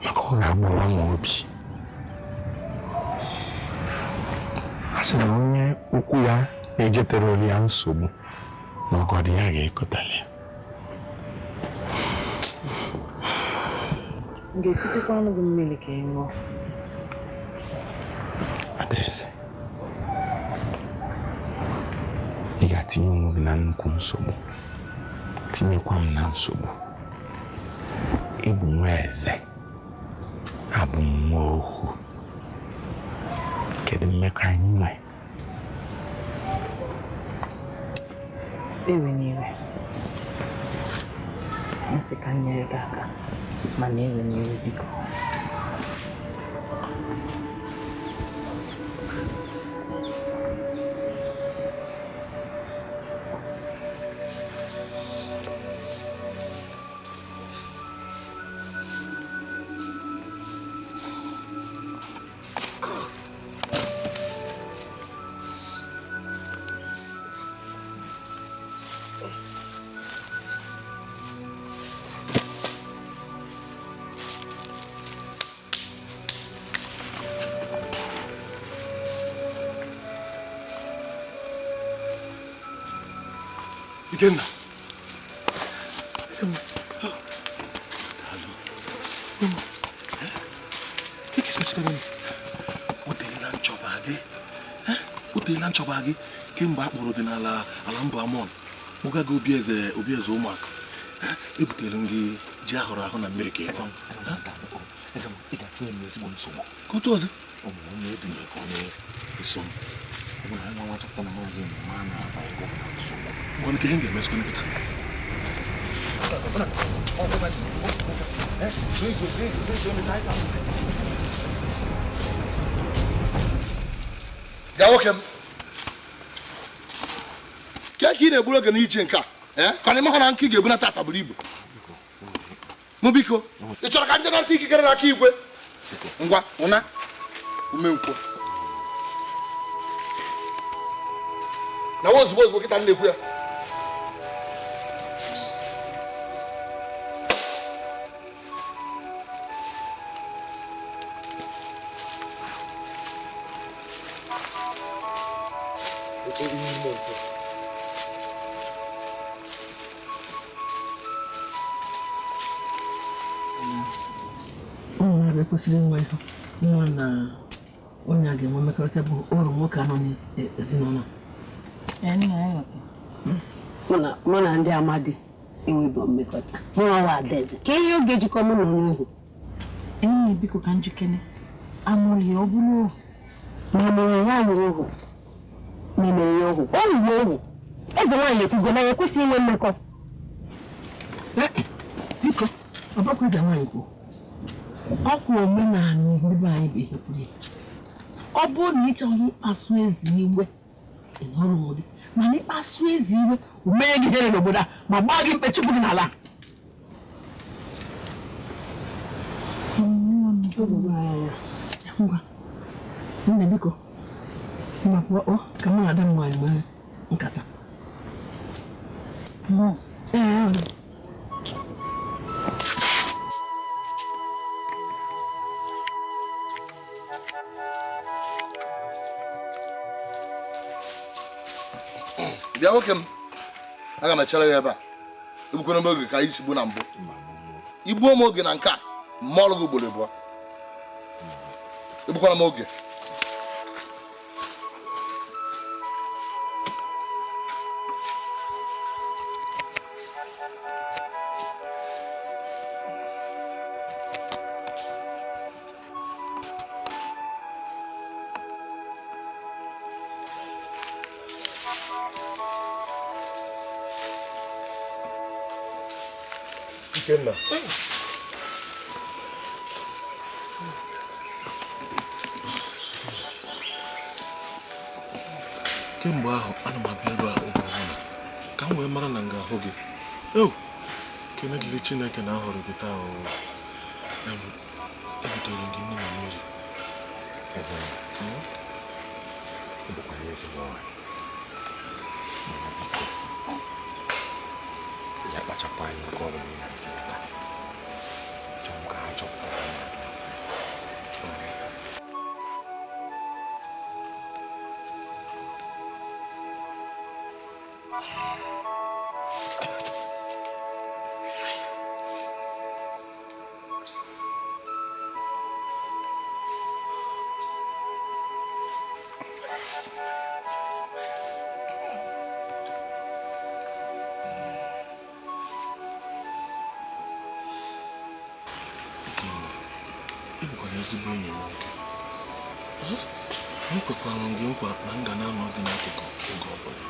maka ọ ga-agbawa m obi. A sị na onye ukwu ya na-ejetere ya nsogbu na ọgọdọ ya ga-ekotali ya.
M ga-ekutekwanụ gị mmiri ka ị ṅụọ?
Adaeze, ị ga-atinye onwe gị na nnukwu nsogbu, tinyekwa m na nsogbu. Ị bụ nwa eze, abụ m nwa ohu. Kedu mmekọ anyị nwe?
Ewe n'iwe, nsị ka m nyere gị aka.
Mana ewe n'iwe biko.
Ikenna. O teela nchọba gị kemgbe a kpọrọ gị n'ala ala mba Amọn kpọga gị obi eze ụmụaka ebutere m gị ji ahụrụ ahụ na mmiri ka ịfọ ka otu ọzọ ngwa nke ihe m ga-emezikwa nkịta.
Bịa nwoke m, ka ị na-egburu oge n'iche nke a ka na ịmahụ na nkụ ị ga-ebu na tata buru ibu. Mụ biko, ị chọrọ ka ndị nata ikikere n'aka igwe? Ngwa ụna ume nkwụ na ozugbo ozugbo kịta na-ekwu ya.
Ụmụ kwesịrị inwe nwa na onye a ga-enwe mmekọrịta bụ ụrụ nwoke anọ n'ezinụlọ.
Mụ na ndị amadi enwebụ mmekọta. Mụ nwa Adaeze ka ihe oge jikọ mụ na onye ohu.
Enyi biko ka njikere amụrụ ya ọ bụrụ ohu.
Ma mụrụ ya mụrụ ohu ma emere ya ohu. O ruru ohu. Eze nwaanyị ekwugo na ya ekwesịghị inwe mmekọ.
Biko, ọ bụkwa eze nwaanyị kwuo. Ọkwa omenala ndị be anyị bụ ihe kwuru ya. Ọ bụrụ na ị chọghị ịkpasu ezi iwe, ị nọrọ onwe gị. Mana ịkpasu ezi iwe, o mee gị ihere n'obodo a ma gbaa gị mkpe chụpụ gị n'ala. Ngwa, nne biko, ngwa pụọ ka mụ na ada m nwaanyị nwee nkata. Ee,
bịa nwoke m, aga m echere gị ebe a. Ebukwere m oge ka anyị sigbu na mbụ. Igbuo m oge na nke a, mma ọrụ gị ugboro abụọ. Ebukwara m oge.
Ikenna. Kemgbe ahụ ana m abịa ebe a oge ọbụla ka m wee mara na m ga-ahụ gị. Eo, kene dịrị Chineke na ahụrụ gị taa o. Ebutere m gị nne na mmiri.
Ya kpachapụ anya nke ọ bụla ị na-aga ebe a. Chọọ m ka ha chọpụtara na
ezigbo enyi m nwoke. Ekwekwara m gị nkwa na m ga na-anọ gị n'akụkụ oge ọbụla.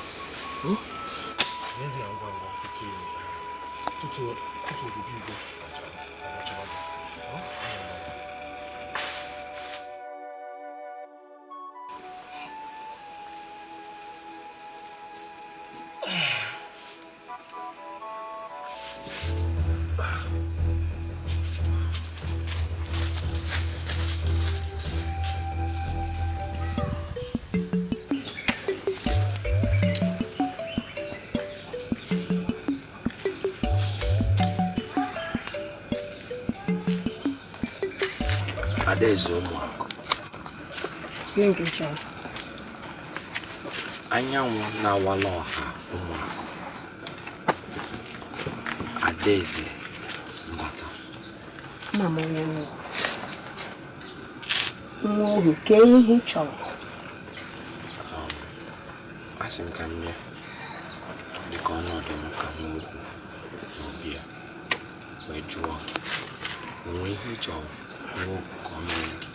Adaeze Ụmụakụ. Anyanwụ na-awala ọha Ụmụakụ. Adaeze mbata.
Mama onye nwa ohu, kee ihe ị chọrọ?
Asị m ka m bịa dịka ọnọdụ m ka nwa ohu n'obi ya wee jụọ onwe ihe ị chọrọ nwa ohu ka ọ mere gị.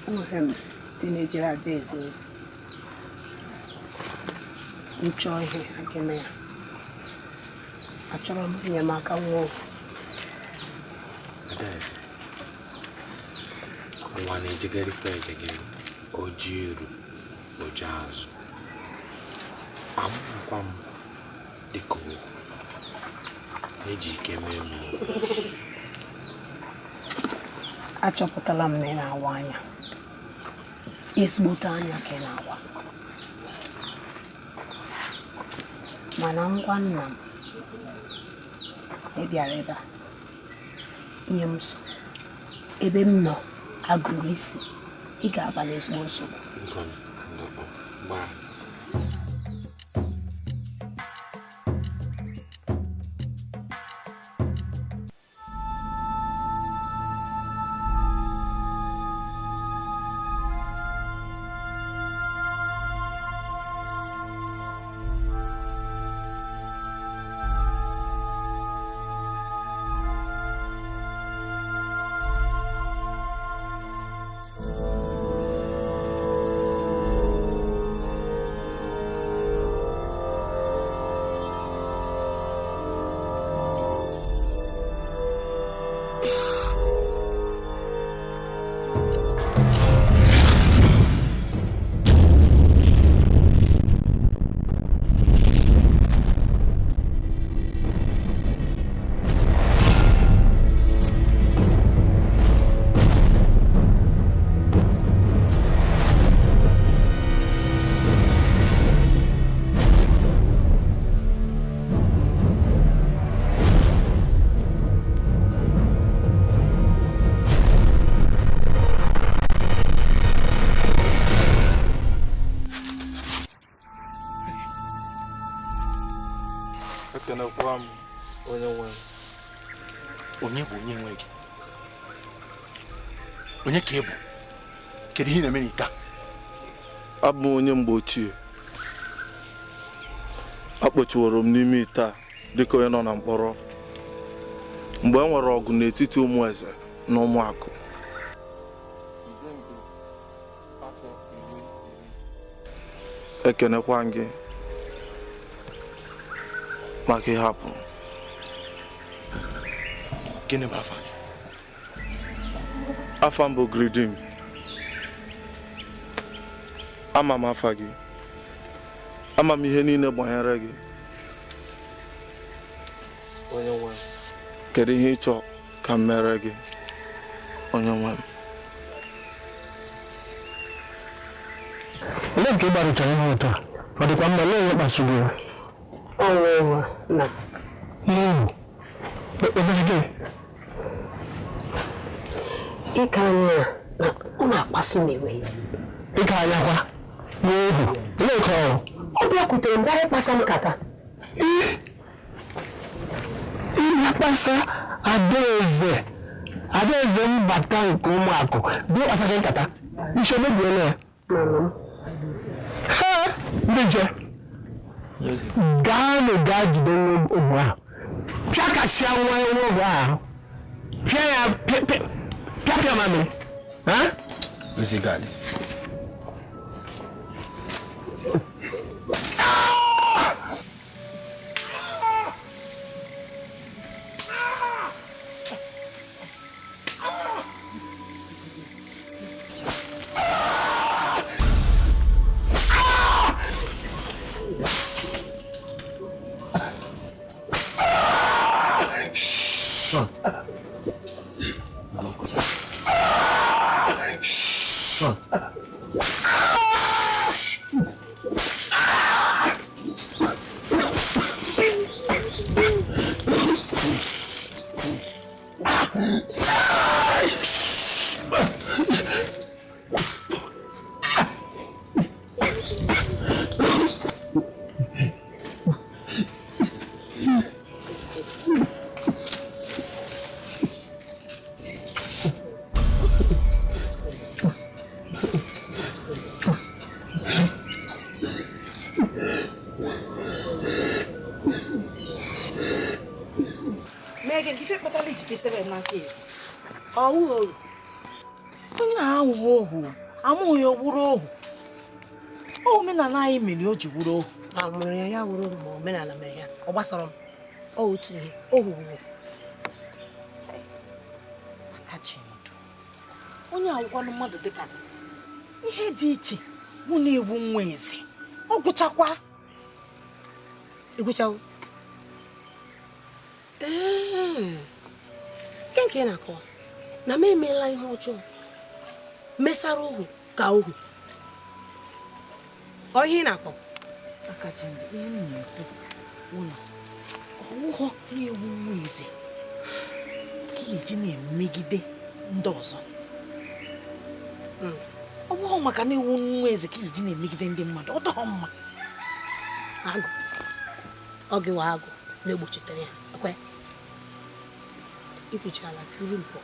Enwere m ndị na-ejere Adaeze ozi. M chọọ ihe a ga-eme ya. Achọrọ m enyemaka nwa ohu.
Adaeze, ụwa na-ejegharịkwa ejegharị, oji eru oji azụ. Amụkwa m dịka ohu, eji ike mee m ohu.
Achọpụtala m na ị na-awa anya. Ezigbote anya ka ị na-awa. Mana ngwa nna m, ị bịara ebe a nye m nsogbu. Ebe m nọ agụrụ isi, ị ga-aba n'ezigbo nsogbu.
Ekenekwa m onye nwe m.
Onye bụ onye nwe gị? Onye ka ị bụ? Kedu ihe ị na-eme n'ite a?
Abụ m onye mgbe ochie. Akpọchiworo m n'ime ite a dịka onye nọ na mkpọrọ mgbe e nwere ọgụ n'etiti ụmụ eze na ụmụakụ. Ekenekwa m gị maka ịhapụ.
Gịnị bụ afa gị?
Afa m bụ Gridim. Ama m afa gị. Ama m ihe niile gbanyere gị. Onye nwe m. Kedu ihe ị chọrọ ka m mere gị? Onye nwe m.
Olee nke ị gbarụchara ihe ụtọ a? Ọ dịkwa mma, olee ihe kpasuru gị iwe?
Ọnwụ na.
Obere gị?
Ịka anya na ọ na-akpasu m iwe.
Ịka anya kwa? N'ohu, olee otu ọrụ?
Ọ bịakwutere m bịara ịkpasa m nkata.
Ịbịa kpasa Adaeze, Adaeze mbata nke Ụmụakụ, bịa kpasa gị nkata. Isi omebiela ya. Ha, ndị nche. Gaanụ gaa jide nwa ohu ahụ. Pịakasịa nwa ohu ahụ. Pịa ya, pịa pịa mamịrị. Ha?
Ozigali.
Ah!
Kesara n'aka eze.
Ọwụ ohu.
Onye na-ahụghị ohu, amụghị ya wuru ohu. Omenala anyị mere o ji wuru ohu.
A mụrụ ya ya wuru ohu ma omenala mere ya. Ọ gbasara m. Ọ otu ihe, ohu bụ ohu.
Akachindụ. Onye awụkwanụ mmadụ dịka gị. Ihe dị iche mụ na-egbu nwa eze. Ọ gwụchakwa.
Ị gwụchawo? Ee. Nke nke ị na-akọwa na m emeela ihe ọjọọ mesara ohu ka ohu. Ọ ihe ị na-akpọ?
Akachindụ, ihe m na-ekwu bụ na ọwụghọ na-egbu nwa eze ka ị ga-eji na-emegide ndị ọzọ. Ọ bụghị maka na ewu nwa eze ka ị ga-eji na-emegide ndị mmadụ, ọ dọghọ mma.
Agụ. Ọ gị wa agụ na-egbochitere ya. Ekwe. Ikwuchi ala siri mpụ.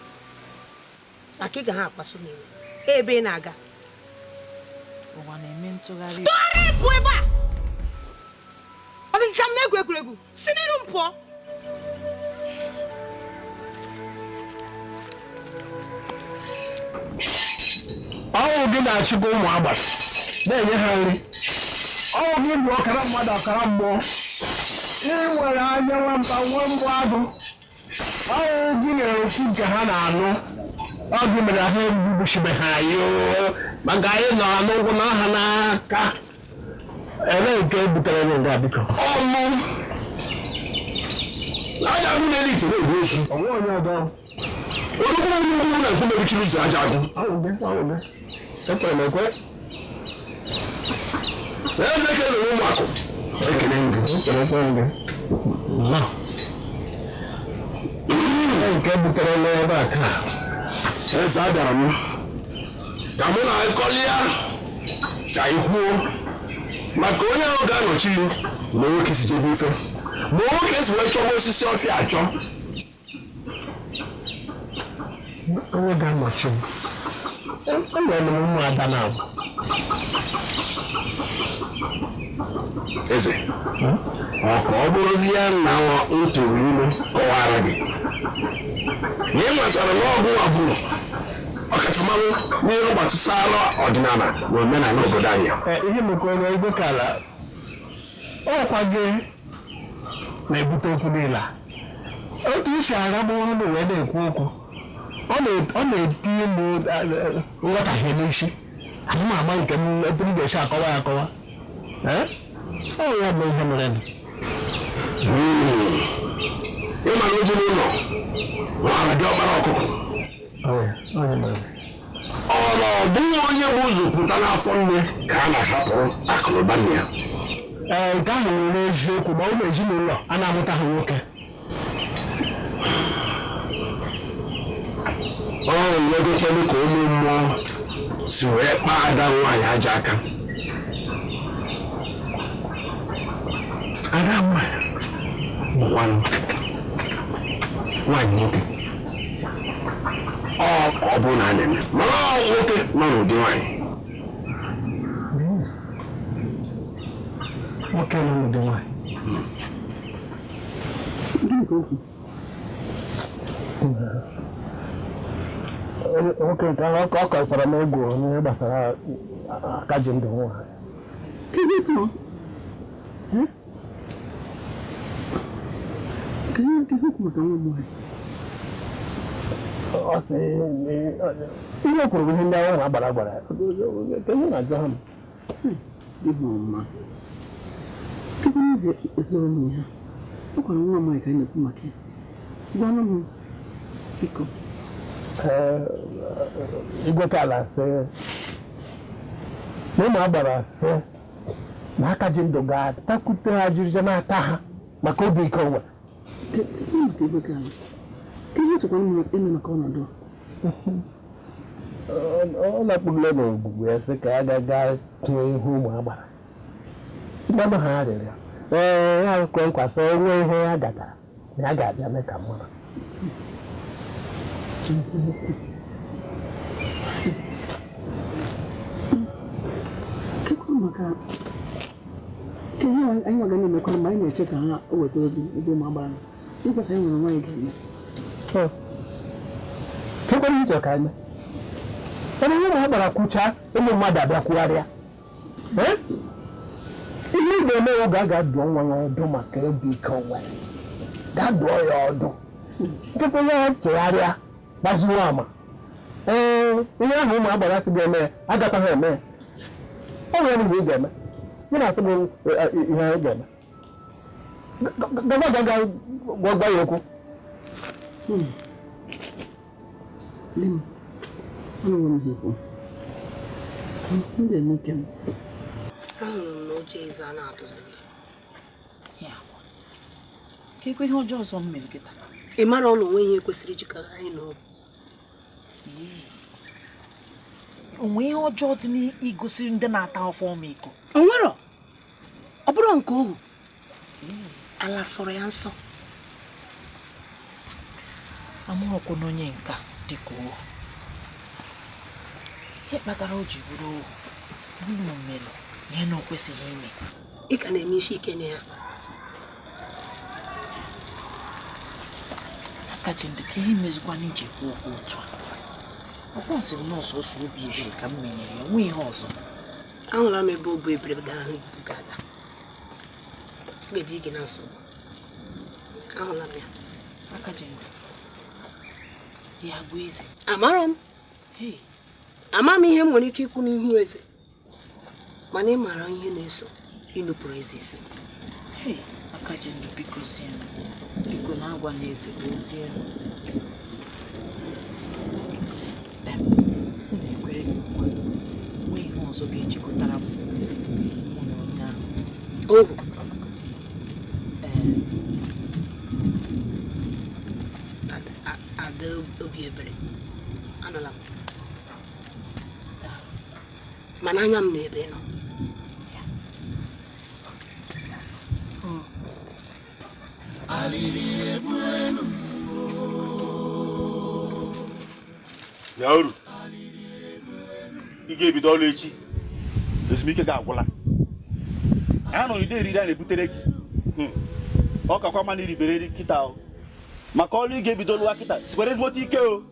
Maka ị ga ha akpasu m iwe. Ebe ị na-aga.
Ụwa na-eme ntụgharị.
Tụgharị mpụ ebe a! Ọ dị ka m na-egwu egwuregwu. Si n'iru m pụọ.
Ọnwụ gị na-achịkwa ụmụ agbara na-enye ha nri. Ọnwụ gị bụ ọkara mmadụ ọkara mmụọ. Ị nwere anya nwamba nwa mbụ agụ. Ọnwụ gị na-ekwu nke ha na-anụ. Ọ gị mere ha egbuchibe ha anyị maka anyị nọ n'ụkwụ na ha n'aka. Ebee nke butere gị nga biko?
Ọnụ aja agụ na-eri ite na-ebu ozu.
Onwe onye ọdọ.
Olukwu ugwu na nkume bichiri ụzọ aja agụ.
Ekwere m ekwe.
Eze ka eze ụmụakụ. Ekele ngị.
Ekelekwe gị. Nke butere n'ebe a taa.
Eze abịara m ka mụ na akọlịa ka anyị kwuo maka onye ahụ ga-anọchi ma nwoke si jebe ife ma nwoke si wee chọba osisi ọfịa achọ.
Onye ga-anọchi m. Enwere m ụmụada na-abụ.
Eze, ọ ka ọ bụrụzi ya na m tụrụ ilu kọwara gị na ị matara na ọgụ abụrụ ọkachamara n'ihe gbasara ọdịnala na omenala obodo anyị.
Ihe mekwara ego ka ala ọkwa gị na-ebute okwu niile a. Otu isi arabụ ọnụ wee na-ekwu okwu ọ na-etinye m nghọtahie n'isi. Ana m ama nke m etu m ga-esi akọwa ya akọwa. Ọ ya bụ ihe mere.
Ịma na oji n'ụlọ nwara dị ọkpara ọkụkọ. Ọ na ọ bụghị onye bụ ụzọ pụta n'afọ nne ka a na-ahapụrụ akụnụba nne ya.
Ee, nke ahụ nwere eziokwu ma ụmụ ezinụlọ a na-amụta ha nwoke.
Ọ nwegochadụ ka ụmụ mmụọ si wee kpaa ada nwaanyị aja aka. Ada nwaanyị bụkwanụ nwaanyị nwoke. Ọ ka ọ bụrụ na a na-eme mana ọ nwoke nọ n'ụdị nwaanyị.
Nwoke nọ n'ụdị nwaanyị. Nwoke nke ahụ ọ kọtara m egwu n'ihe gbasara aka ji ndụ nwa. Ọ sị ihe kwuru bụ ihe ndị ahụ agbara agbara. Ka ihe na-ajụ ha m.
Ọ kwara nwa m ka anyị na-ekwu maka ya. Gwanụ m biko.
Igwe ka ala sị na ụmụ agbara sị na aka ji ndụ ga-atakwute ha ajịrịja n'aka ha maka obi ike onwe.
Ihe chọkwara m ime maka ọnọdụ a?
Ọ lakpurula n'ogwugwu ya sị ka a ga-aga tụọ ihu ụmụ agbara. Mmanụ ha rịọrọ ee ya kwe nkwa sị onwe ihe ya gatara na ya ga-abịa mee ka mmadụ.
Kekwa maka ka ihe anyị nwa ga na-emekwa mgbe anyị na-eche ka ha weta ozi ebe ụmụ agbara nọ. Ịgwa ka anyị nwere nwaanyị ga-eme.
Kekwara ihe chọrọ ka anyị mee? Ebe ihe ụmụ ha gbara kwuchaa, ụmụ mmadụ abịa kwugharịa. Ihe ị ga-eme ya oge a ga-adụọ nwa ya ọdụ maka obi ike o nwere. Gaa dụọ ya ọdụ. Nkekwa ya chegharịa, gbaziwo ama. Ee, ihe ahụ ụmụ agbara sị ga-eme ya, agakwaghị eme ya. Ọ nwere ihe ị ga-eme. Ị na-asị m ihe anyị ga-eme. Gaba ga gwa ya okwu.
Di m, anụrụ m ihe ikwu. M ga-eme ike m.
Ahụrụ m na ụjọ eze a na-atụzi gị.
Ka ekwe ihe ọjọọ ọzọ m mere kịta.
Ị mara ọ na onwe ihe kwesịrị ijikọrọ anyị na obi.
Onwe ihe ọjọọ dị n'igosi ndị na-ata afọ ọmịiko.
O nwero? Ọ bụrụ nke ohu, ala sọrọ ya nsọ.
Amụrụkwa n'onye nka dị ka ohu. Ihe kpatara o ji bụrụ ohu bụ na o mere ihe na o kwesịghị ime.
Ị ka na-eme isi ike na ya.
Akachindụ ka ihe mezikwana iji kwuo okwu otu a. Ọkwa sị m nọọsụ ọsọ obi ebere ka m menyere ya, nwe ihe ọzọ.
Ahụla m ebe obu ebere ga-ahụ ibu ga-aga. Ga-edi gị na nsogbu. Ahụla m ya.
Akachindụ, ya gwa eze.
Amara m. Ama m ihe m nwere ike ikwu n'ihu eze. Mana ị maara ihe na-eso inupụrụ eze isi.
Akachindụ, biko zie m. Biko na-agwa na eze ozie m. M na-ekwere gị nkwa. Nwe ihe ọzọ ga-ejikọtara m mụ na onye ahụ.
Ohu. Ada obi ebere. Anụla m. Mana anya m na-ebe nọ.
Bịa uru. Ị ga-ebido ọrụ echi. Ezumike ga-agwụla. Anọ ide eriri a na-ebutere gị. Ọ kakwa mma na iribere eri kịta o. Maka ọrụ ị ga-ebido lụwa kịta sikwara ezigbote ike o.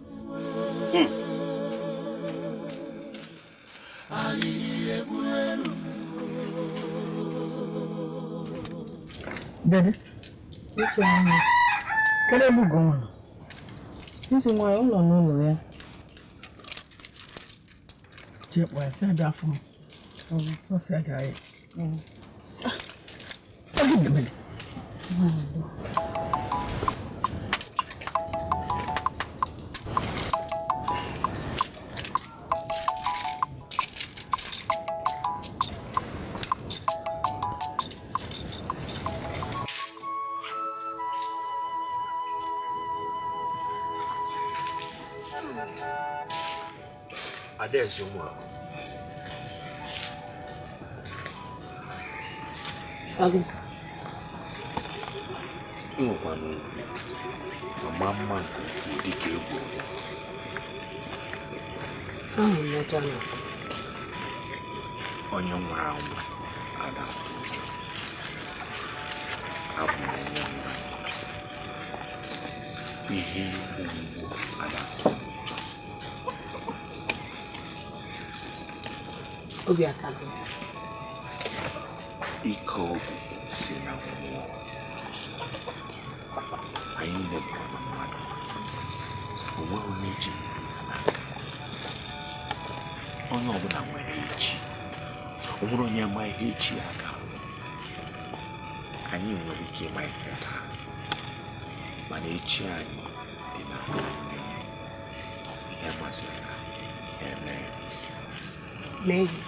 Dede, kedu ebe Ugonwa nọ?
Ntị nwaanyị, ọ nọ n'ụlọ ya.
Jee kpọọ ya, sị ya bịa afụ m. Sọsọ ya gara ya. Ọ gị na-eme gị?
Adaeze ụmụaka. Ị nwekwana ugwu ma mma nke ukwuu dịka egwu. Onye nwụrụ anwụ ada atụ ụjọ. Abụ m onye nwụrụ anwụ. Ihe mgbu ada atụ ụjọ.
Obi akago.
Ike obi si na mmụọ. Anyị niile bụkwa mmadụ. O nweghị onye ji n'aka. Onye ọbụla nwere echi. O nwere onye ma ihe echi ya ga-abụ. Anyị nwere ike ịma ihe taa, mana echi anyị dị n'aka nne m. Ihe masịrị ha, ya eme.
Mee ihe.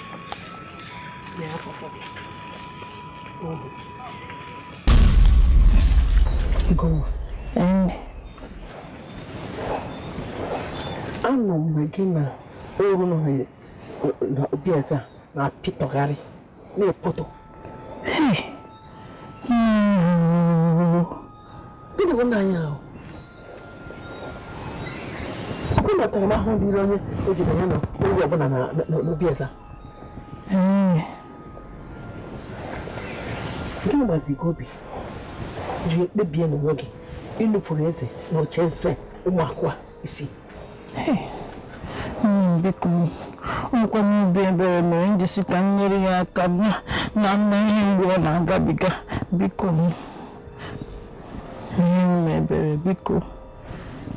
Mee afọfọ gị. Ohu.
Ugonwa. Anọ mgbe gị na oru nọ n'obi eze a na-apịtọgharị na-epoto. Gịnị bụ nna anyị ahụ? Ọ natara m ahụ dịrị onye ejiri ya na oru ọbụla n'obi eze a. Gịnị gbazi gị obi ji ekpebie n'onwe gị inupụrụ eze na oche eze?
Ụmụakụ a isi.
Biko, ọkwa n'obi ebere mere m ji sị ka m nyere ya aka na mma ihe mgbu ọ na-agabiga. Biko, nye m ebere, biko.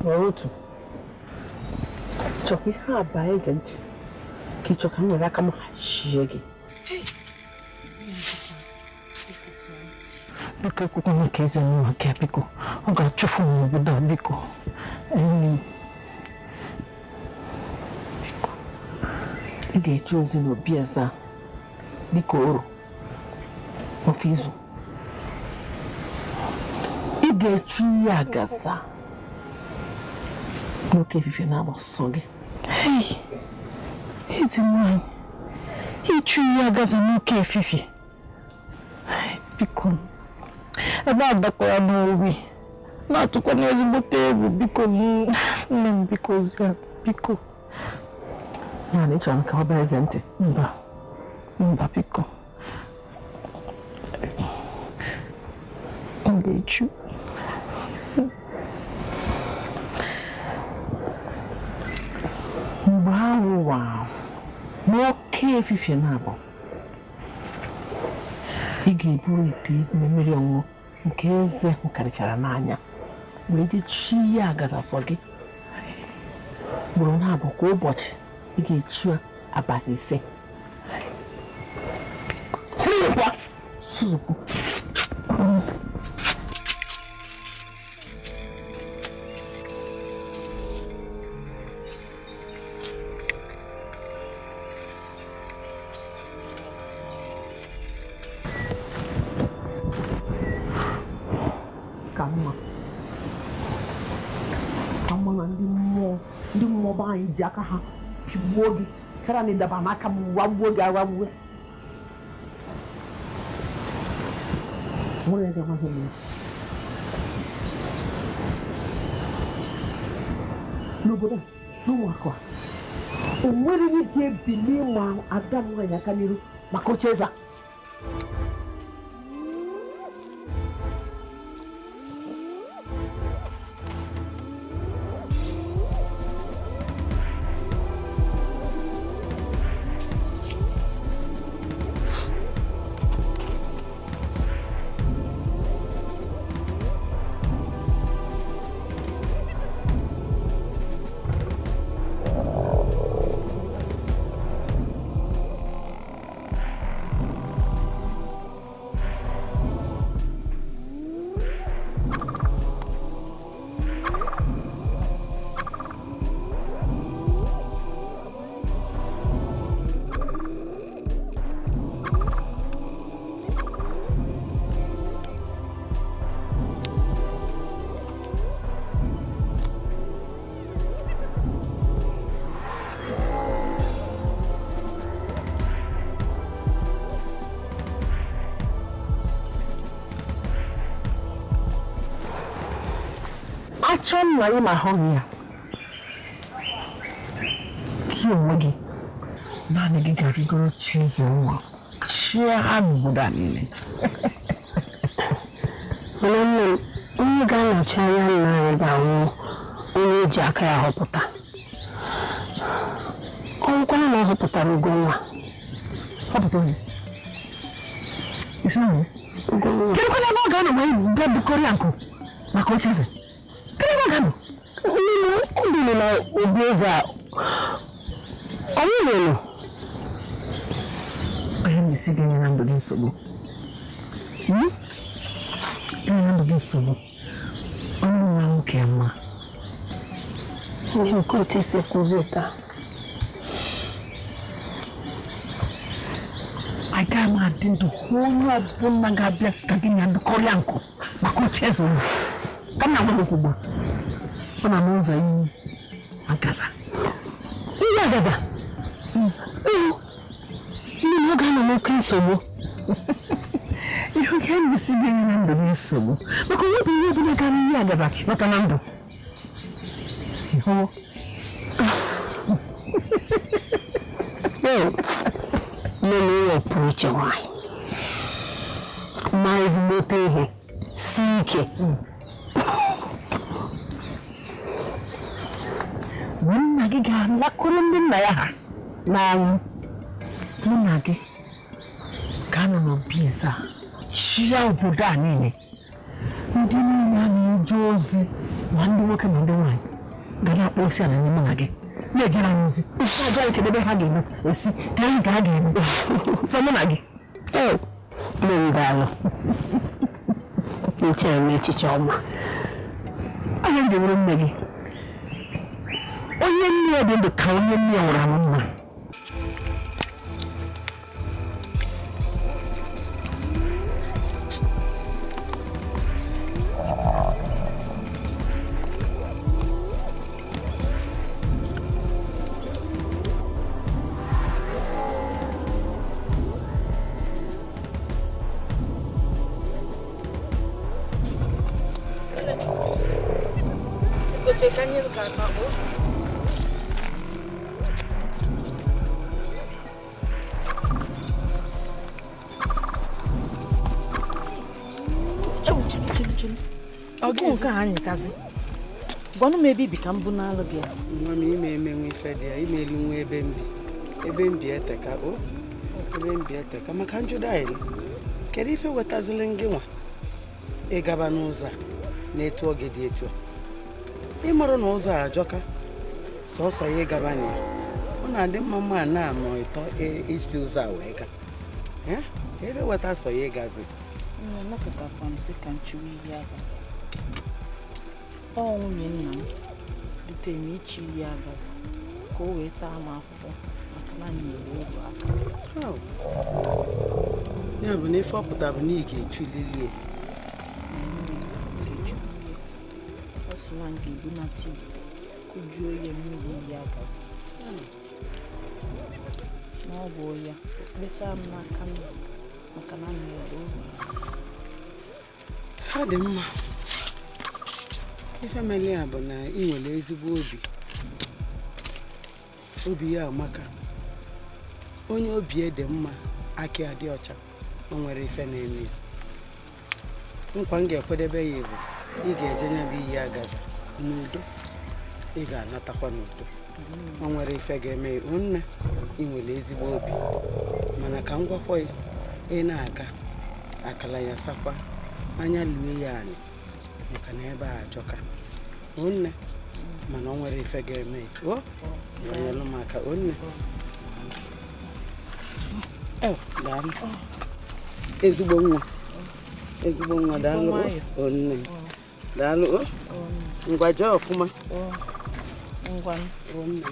Otu chọkwa ihe a baa eze ntị ka ị chọ ka m were aka m hachie gị.
Biko, ekwukwana ka eze m maka ya, biko. Ọ ga-achụfu m n'obodo a, biko.
Ị ga-eje ozi n'obi eze a dịka oru ofe izu. Ị ga-echu ihe agaza n'oke efife na-agba ọsọ gị.
Eze nwanyị, ịchụ ihe agaza n'oke efife. Biko, ebe a dakwara n'obi na-atụkwa n'ezigbote egwu, biko nne m, biko ozi a, biko.
Ya na ị chọrọ ka ọ baa eze ntị?
Mba, mba, biko. M ga-echu.
Mgbe ahụ wa n'oke efife na-abụ, ị ga-eburu ite mmiri ọṅụṅụ nke eze hụkarịchara n'anya wee dị chi ya agaza sọ gị. Ugboro na-abụ kwa ụbọchị ị ga-echu abalị 5. Tinyekwa Suzuku. Ka mma ka mma na ndị mmụọ be anyị ji aka ha pigbuo gị kara na ịdaba n'aka m wagbuo gị awagbuo. Nwere gị amaghị m n'obodo a n'ụmụakụ a o nwere ihe ga-ebili ma ada m nwaanyị aka n'iru maka oche eze a. Achọ nna gị ma ahụghị ya, gị onwe gị naanị gị ga-arịgoro chieze nwa chie ha n'obodo a niile.
Mana nne m, onye ga-anọchi anya nna anyị ga-anwụ onye eji aka ya họpụta. Ọ nwụkwana na ọ họpụtara Ugonwa.
Họpụta onye? Isi na
Ugonwa.
Kedụ kwa ebe ọ ga-anọ wee bịa bukọrọ ya nkụ maka oche eze?
Nne m, ọ dịrị na obi eze a ọ nwụrụ.
Onye m isi ga-enye na ndụ gị nsogbu. Enye na ndụ gị nsogbu. Ọnụ nwa nwoke mma.
Ndị nke otu esi ekwuzi taa.
Agaghị m adị ndụ hụ onye ọbụla ga-abịa ka gị na ndụkọrịa nkụ maka oche eze unu. Ka m na-agwa gị okwu ugbu a. Ọ na n'ụzọ iyi agaza.
Iyi agaza? Nne m, ọ ga-anọ n'oke nsogbu.
Ihe oke mbisi ga-enye na ndụ gị nsogbu maka onwe bụ ihe ọbụla karịa iyi agaza lọta na ndụ. Ịhụwo?
Nne m, ihe pụrụ iche nwaanyị ma ezigbote ihe sie ike.
gị ga-alakwuru ndị nna ya ha n'anwụ. Mụ na gị ga-anọ n'obi eze a chịa obodo a niile. Ndị niile a na-eje ozi ma ndị nwoke ma ndị nwaanyị ga na-akpọ isi ala nye mụ na gị, na-ejere anyị ozi. Ajọ anyị kedu ebe ha ga-eme esi ka anyị ka ha ga-eme sọ mụ na gị.
Nne m daalụ. Echere m echiche ọma.
Onye m ji wụrụ nne gị, onye nne ya dị ndụ ka onye nne ya nwụrụ anwụ mma.
Nke a anyị kazi gwanụ m ebe ibi ka m bụ n'alụ gị.
Nwa m ime emenwe ife dị ya imeli nwa ebe mbi ebe mbi eteka o ebe mbi eteka maka njụdo anyị. Kedu ife wetazili ngị nwa ịgaba n'ụzọ a na-etu oge dị etu a? Ịmarụ na ụzọ a ajọka sọsọ ya ịgaba na ya ọ na-adị mma mma na-anọ ịtọ isi ụzọ a wee gaa. Ebe weta sọ ya ịgazi.
Ọ nwunye nna m dutere m ichi iyi agaza ka o wee taa m afụfụ maka na m nyere ogwe aka.
Ya bụ na ife ọ pụtara bụ na ị ga-echulili ya.
Ọ sị na m ga-ebunata ite kụjuo ya mmiri iyi agaza. Ma ọ bụ ya kpesa m n'aka m maka na m nyere ogwe aka.
Ha dị mma. Ife mere ya bụ na ị nwere ezigbo obi. Obi ya amaka. Onye obi dị mma, aka ya dị ọcha, o nwere ife na-eme ya. Nkwa m ga-ekwadebe ya bụ ị ga-eje nya bụ iyi agaza n'udo, ị ga-anatakwa n'udo. O nwere ife ga-eme ya. Nne, ị nwere ezigbo obi. Mana ka m gwakwa ya, ị na-aga akala ya sakwa, anya lue ya anị. Maka na ebe a ajọka nne, mana o nwere ife ga-eme ya. O nyelụ m aka nne. Daalụ ezigbo nwa, ezigbo nwa daalụ nne, daalụ. Ngwa jee ọfụma.
Ngwa
nne.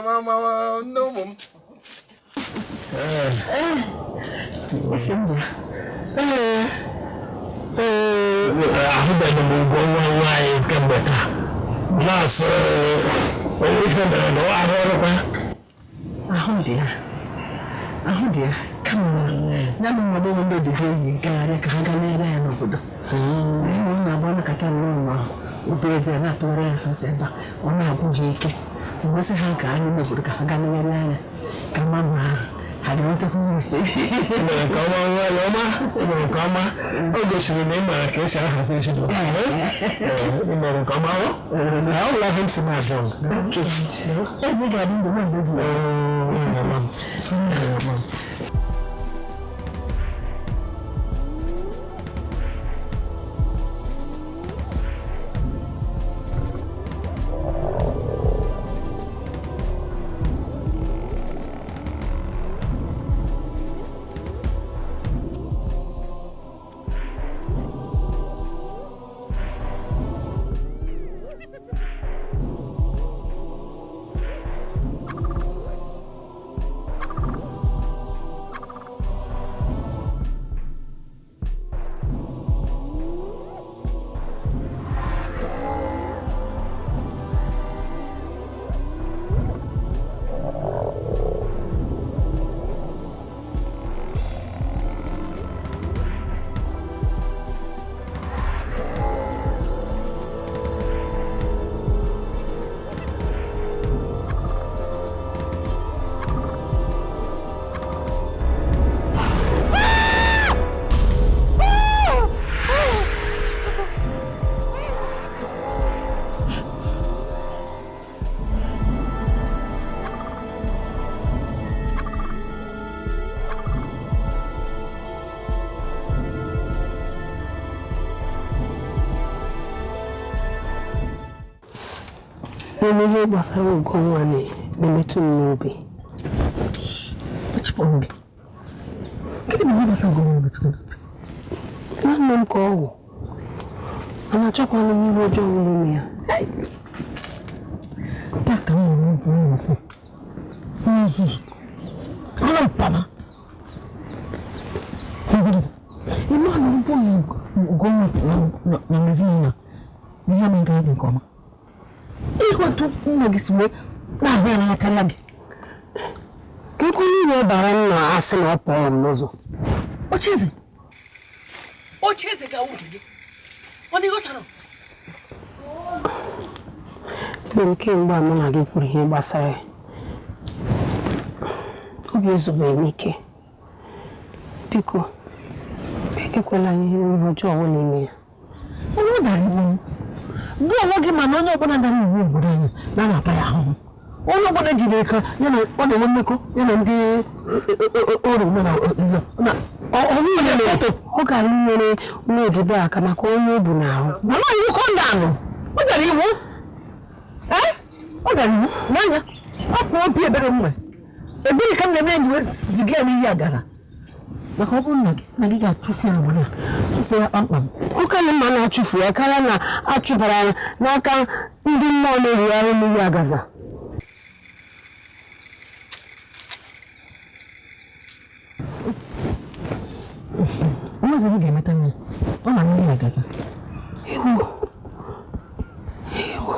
Mama, nne ụmụ m.
Ahụbeghị m ụgwọ nwa nwaanyị kemgbe taa. Na-asụ ihe mere na ahụ ọrụkwa.
Ahụ dị ya. Ahụ dị ya. Kama ya na ụmụ agbọghọ ndị odibo enyi gagharịa ka ha gaa lere ya n'obodo. Ụmụ na-agba nakọta nnọọ ma obi eze na-atụgharị ya sọsọ ebe a ọ na-agwụ ha ike. Ngosi ha ka anyị n'obodo ka ha gaa legharị anya ka mma ma ha ga-enwetakwa uru.
Mere nke ọma nwaanyị ọma, mere nke ọma. O gosiri na ị maara ka esi ahazi ezinụlọ. Ị mere nke ọma ọ? Na ọ bụla ihe m si na-azụ m.
Ezi ga-adị ndụ na mgbe gị.
Mana ihe gbasara Ugonwa na-emetụ m n'obi.
Kpachipụ ọnụ gị. Gịnị bụ ihe gbasara Ugonwa na-emetụ gị n'obi?
Nwanne m ka ọ wụ. Mana achọkwana m ihe ọjọọ n'ime ya.
Taa ka m nụrụ obi nnukwu. Onye nzuzu. Onye mpama. Ime a na ọ bụ na Ugonwa na ezinụlọ na ihe ama gara gị nke ọma. Ihe otu nna gị si wee na-ahụ ya n'anya karịa gị.
Ka ekwela uru ọ bara m na asị na ọ pụọ m n'ụzọ.
Ocheeze. Ocheeze ga-awụ nke gị. Ọ na ịghọtara?
Mgbe m kemgbe a mụ na gị kwuru ihe gbasara ya, obi ezubeghị m ike. Biko, ekwela ihe ọjọọ ọbụla n'ime ya.
Onye dara iwu gị onwe gị mana onye ọbụla dara iwu obodo anyị na na-ata ya ahụhụ. Onye ọbụla jiri aka ya na ọ na-enwe mmekọ ya na ndị ọrụ
Ọ gara inyere nwa odibo aka maka onye o bu n'ahụ.
Mana iwu ka ọ na-anụ. Ọ dara iwu. Ọ dara iwu n'anya. Ọ kwụ obi ebere m nwe. Ebere ka m na-eme nji wee ziga ya n'iyi agaza. Maka ọ bụrụ na gị ga-achụfu ya n'obodo a, chụfuo ya kpamkpam.
Ọ ka mma na-achụfu ya karịa na achụbara ya n'aka ndị mmụọ na-erigharị n'iyi agaza.
Nwazi gị ga-emeta nwa. Ọ na n'iyi agaza.
Ewu. Ewu.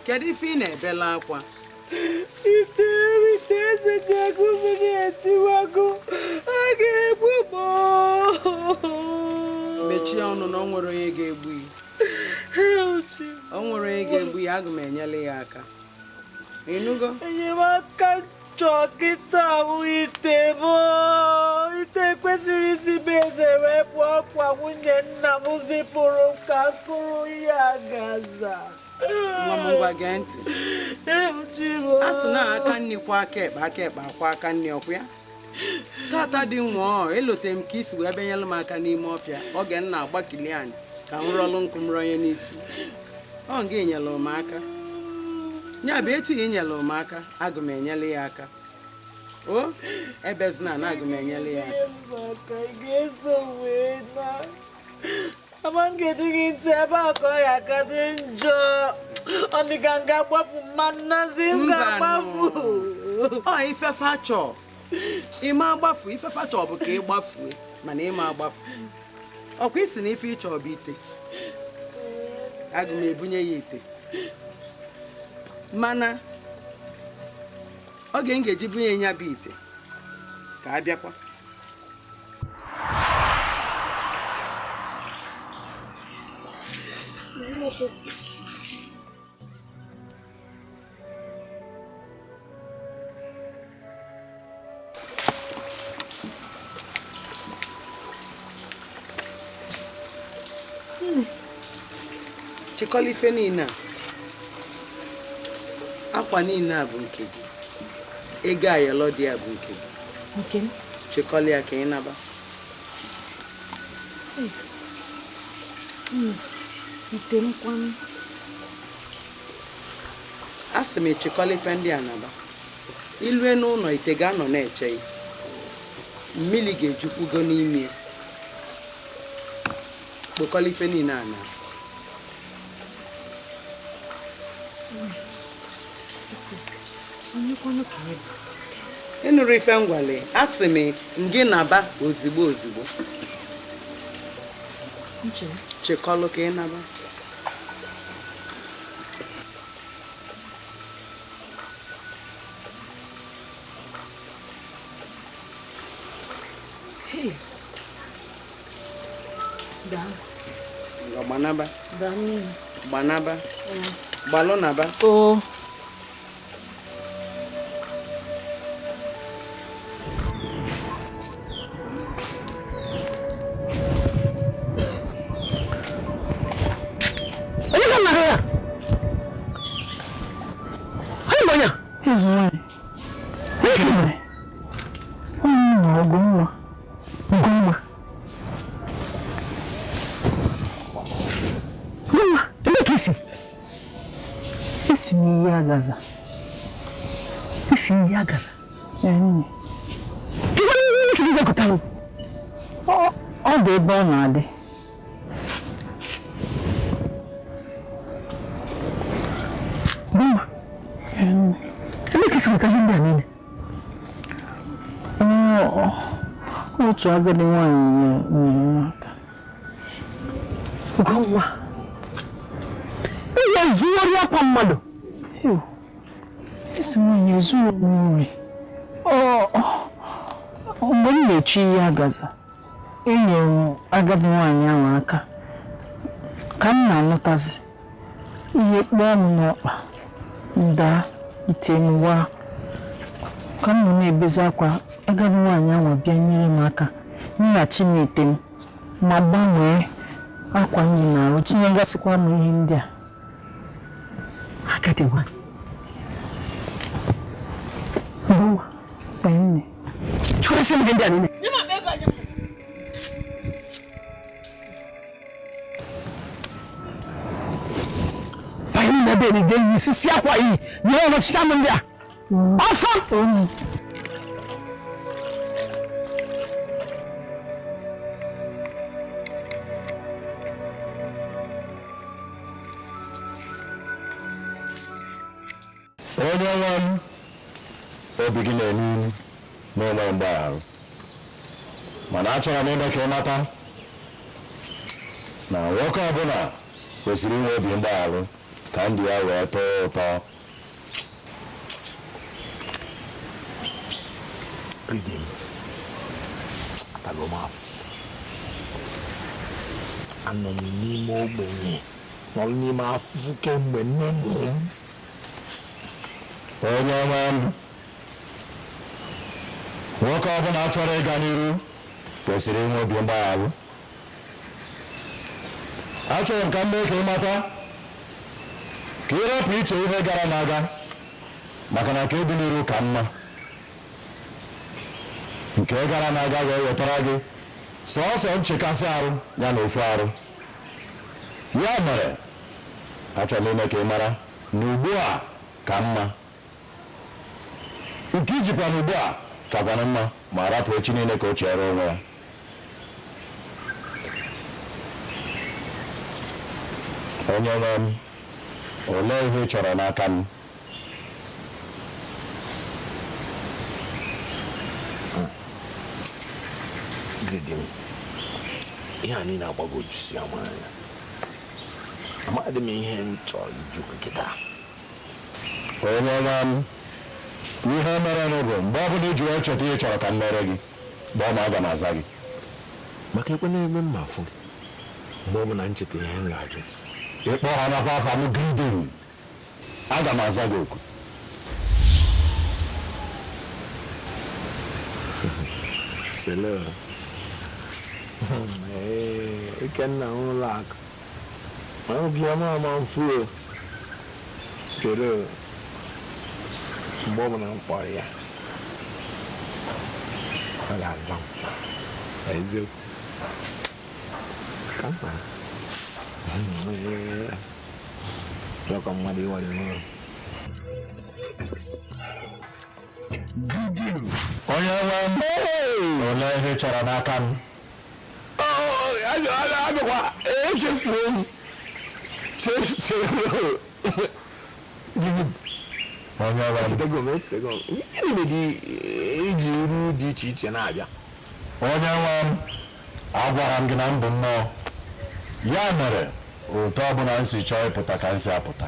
Kedu ife ị na-ebela akwa?
Ite eze ji agụ mmiri etiwago, a ga-egbu m.
Mechie ọnụ na o nwere onye ga-egbu ya. O nwere onye ga-egbu ya, aga m enyere ya aka. Ịnụgo?
Enyemaka chọọ kịta bụ ite m. Ite kwesịrị isi be eze wee pụọ kwa nwunye nna m zipụrụ m ka m kụrụ ya gaza.
Nwa m, ngwa gee ntị. A sị na aka nni kwa aka ekpe, aka ekpe akwa aka nni, ọkwa ya tata dị nwụọ. Elote m ka isi wee bịanyelụ m aka n'ime ọfịa oge m na-agbakili anyị ka m rọlụ nkụ m rọnye n'isi. Ọ nga enyelụ m aka, ya bụ etu ya inyelụ m aka, agụ m enyelụ ya aka. O ebezina na agụ m enyelụ ya aka.
Maka ị ga-eso wee na ama m ga-eji gị ntị ebe a ka ọ ya aka dị njọ. Ọ dị ka m ga-agbafu, mma nnazi m ga-agbafu.
Ọ ifefe achọ ịma agbafu, ifefe achọ bụ ka ị gbafue, mana ịma agbafu. Ọkwa isi na ife ịchọ bụ ite, agụ m ebunye ya ite, mana oge m ga-eji bunye ya bụ ite ka a bịakwa. Chịkọla ife niile a, akwa niile a bụ nke gị, ego ayọlọ dị ya bụ nke gị.
Nke m?
Chịkọla ya ka ị naba.
Ite m kwanụ?
A sị m ịchịkọla ife ndị a naba. Ilue n'ụlọ, ite ga-anọ na-eche ya, mmiri ga-ejukwugo n'ime ya. Kpokọla ife niile a na. Ị nụrụ ife ngwale, a sị m gị naba ozigbo ozigbo. Chịkọlụ ka ị naba. Gbanaba. Gbanaba. Gbalụ naba.
Oo.
Onye ka nara ya? Onye bụ onye a?
Eze nwanyị. Eze nwanyị. Onye na Ugomma.
Ugomma. Ugomma, ebe ka isi?
Esi m iyi agaza.
Esi m iyi agaza?
Ee, nne.
Kedu ihe isi gị gakọtara m?
Ọ dị ebe ọ na-adị.
Ugomma, ebe ka isi nweta ihe ndị a niile?
Otu agadi nwaanyị nyere m aka.
Ugomma, ị ga-ezughori akwa mmadụ.
Ezi nwanyị, ezughị m nri. Mgbe m na-eche ihe agaza, enyere m agadi nwaanyị ahụ aka. Ka m na-alọtazi, ihe kpọọ m n'ọkpa, m daa, ite m waa. Ka m nọ na-ebezi akwa, agadi nwaanyị ahụ bịa nyere m aka, nyeghachi m ite m, ma gbanwee akwa m yi n'arụ, tinyegasịkwa m ihe ndị a.
Agadi nwaanyị. Ugomma,
Nne.
chụkwasị m ihe ndị a niile. Banye m n'ebe eride yi sisi akwa yi nyere ọnọchite m ndị a. Ọsọ!
Onye nwe m, obi gị na-enu ilu n'ụlọ mgbaghara, mana achọrọ m ime ka ị mata na nwoke ọbụla kwesịrị inwe obi mgbaghara ka ndụ ya wee tọọ ụtọ.
Pridi m, atago m afụ, anọ m n'ime ogbenye, nọrọ n'ime afụfụ kemgbe nne mụrụ m.
Onye nwe m,
Nwoke ọbụla chọrọ ịga n'iru kwesịrị inwe obi mgbaghalụ. Achọrọ m ka m mee ka ị mata ka ị rapụ iche ihe gara n'aga, maka na ka ebi n'iru ka mma. Nke gara n'aga ga-ewetara gị sọọsọ nchekasị arụ ya na ofu arụ. Ya mere achọrọ m ime ka ị mara na ugbu a ka mma, nke ijikwa na ugbu a kakwana mma, ma rapụ echi niile ka o chere onwe ya. Onye nwe m, olee ihe ị chọrọ n'aka m?
Ihe a niile agbagojusi ama anya. Amadị m ihe m chọrọ iju nkịta.
Onye nwe m, ihe mere bụ mgbe ọ bụla iji wee cheta ihe chọrọ ka m mere gị, gbọọ m, aga m aza gị.
Maka ekwe na-eme mma afụ gị mgbe ọ bụla ncheta ihe m ga-ajụ.
Ịkpọ ha nakwa afa m Gridim, aga m aza gị oku.
Sele Ikenna ụlọ akụ obiọma ama mfu. Chere mgbe ọ bụla m kpọrọ ya ọ ga-aza m eziokwu ka mma chọkọ mmadụ ịwere nwụrụ.
Onye nwe m, olee ihe ị chọrọ n'aka m?
Abịakwa echefuo m. Gịnị mere iji iru dị iche iche na-abịa?
Onye nwe m, agwara m gị na m bụ mmụọ. Ya mere otu ọbụla m si chọọ ịpụta ka m si apụta.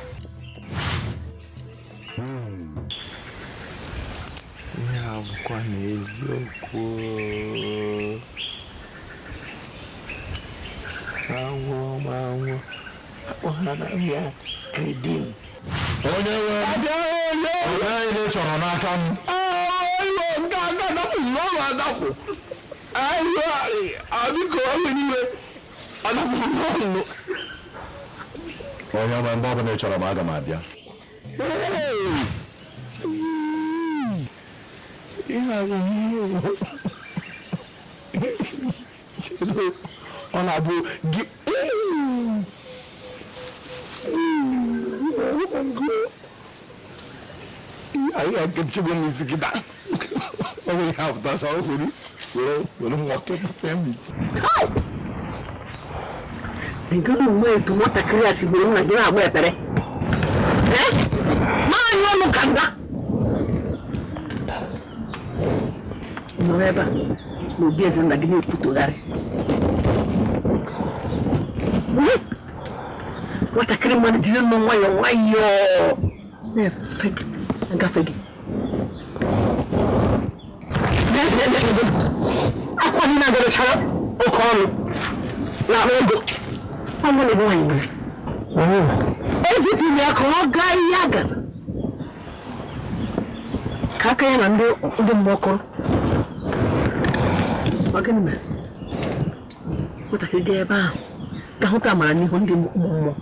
Ihe a bụkwa n'eziokwu. Anwụ ma anwụ akpọ ha na ya Gridim.
Onye nwe m, olee ihe ị chọrọ n'aka m? Onye nwe mgbe ọbụla ị chọrọ m, aga m abịa.
Ọ na-abụ gị anyị ga-ekechigbo m isi kịta. Ọ bụ ihe apụta sa o kwuru were nwa kepụsịa m isi.
Negoro mgbe etu nwatakịrị a si gburu nna gị na-agba ekpere. Maanyị ọnụ ka nga nọrọ ebe a na obi eze nna gị na-ekwutogharị. Nwatakịrị mmadụ jiri nnọọ nwayọọ nwayọọ na-efe gị agafe gị. Akwa gị na-agọrọchara oke ọnụ na-akpa ego. Ọ mụ na gị nwaanyị nwere. Ezipụrụ ya ka ọ gaa ihe agaza ka aka ya na ndị mmụọ kụrụ. Ọ gịnị mere? Nwatakịrị gaa ebe ahụ ga hụta amara n'ihu ndị mmụọ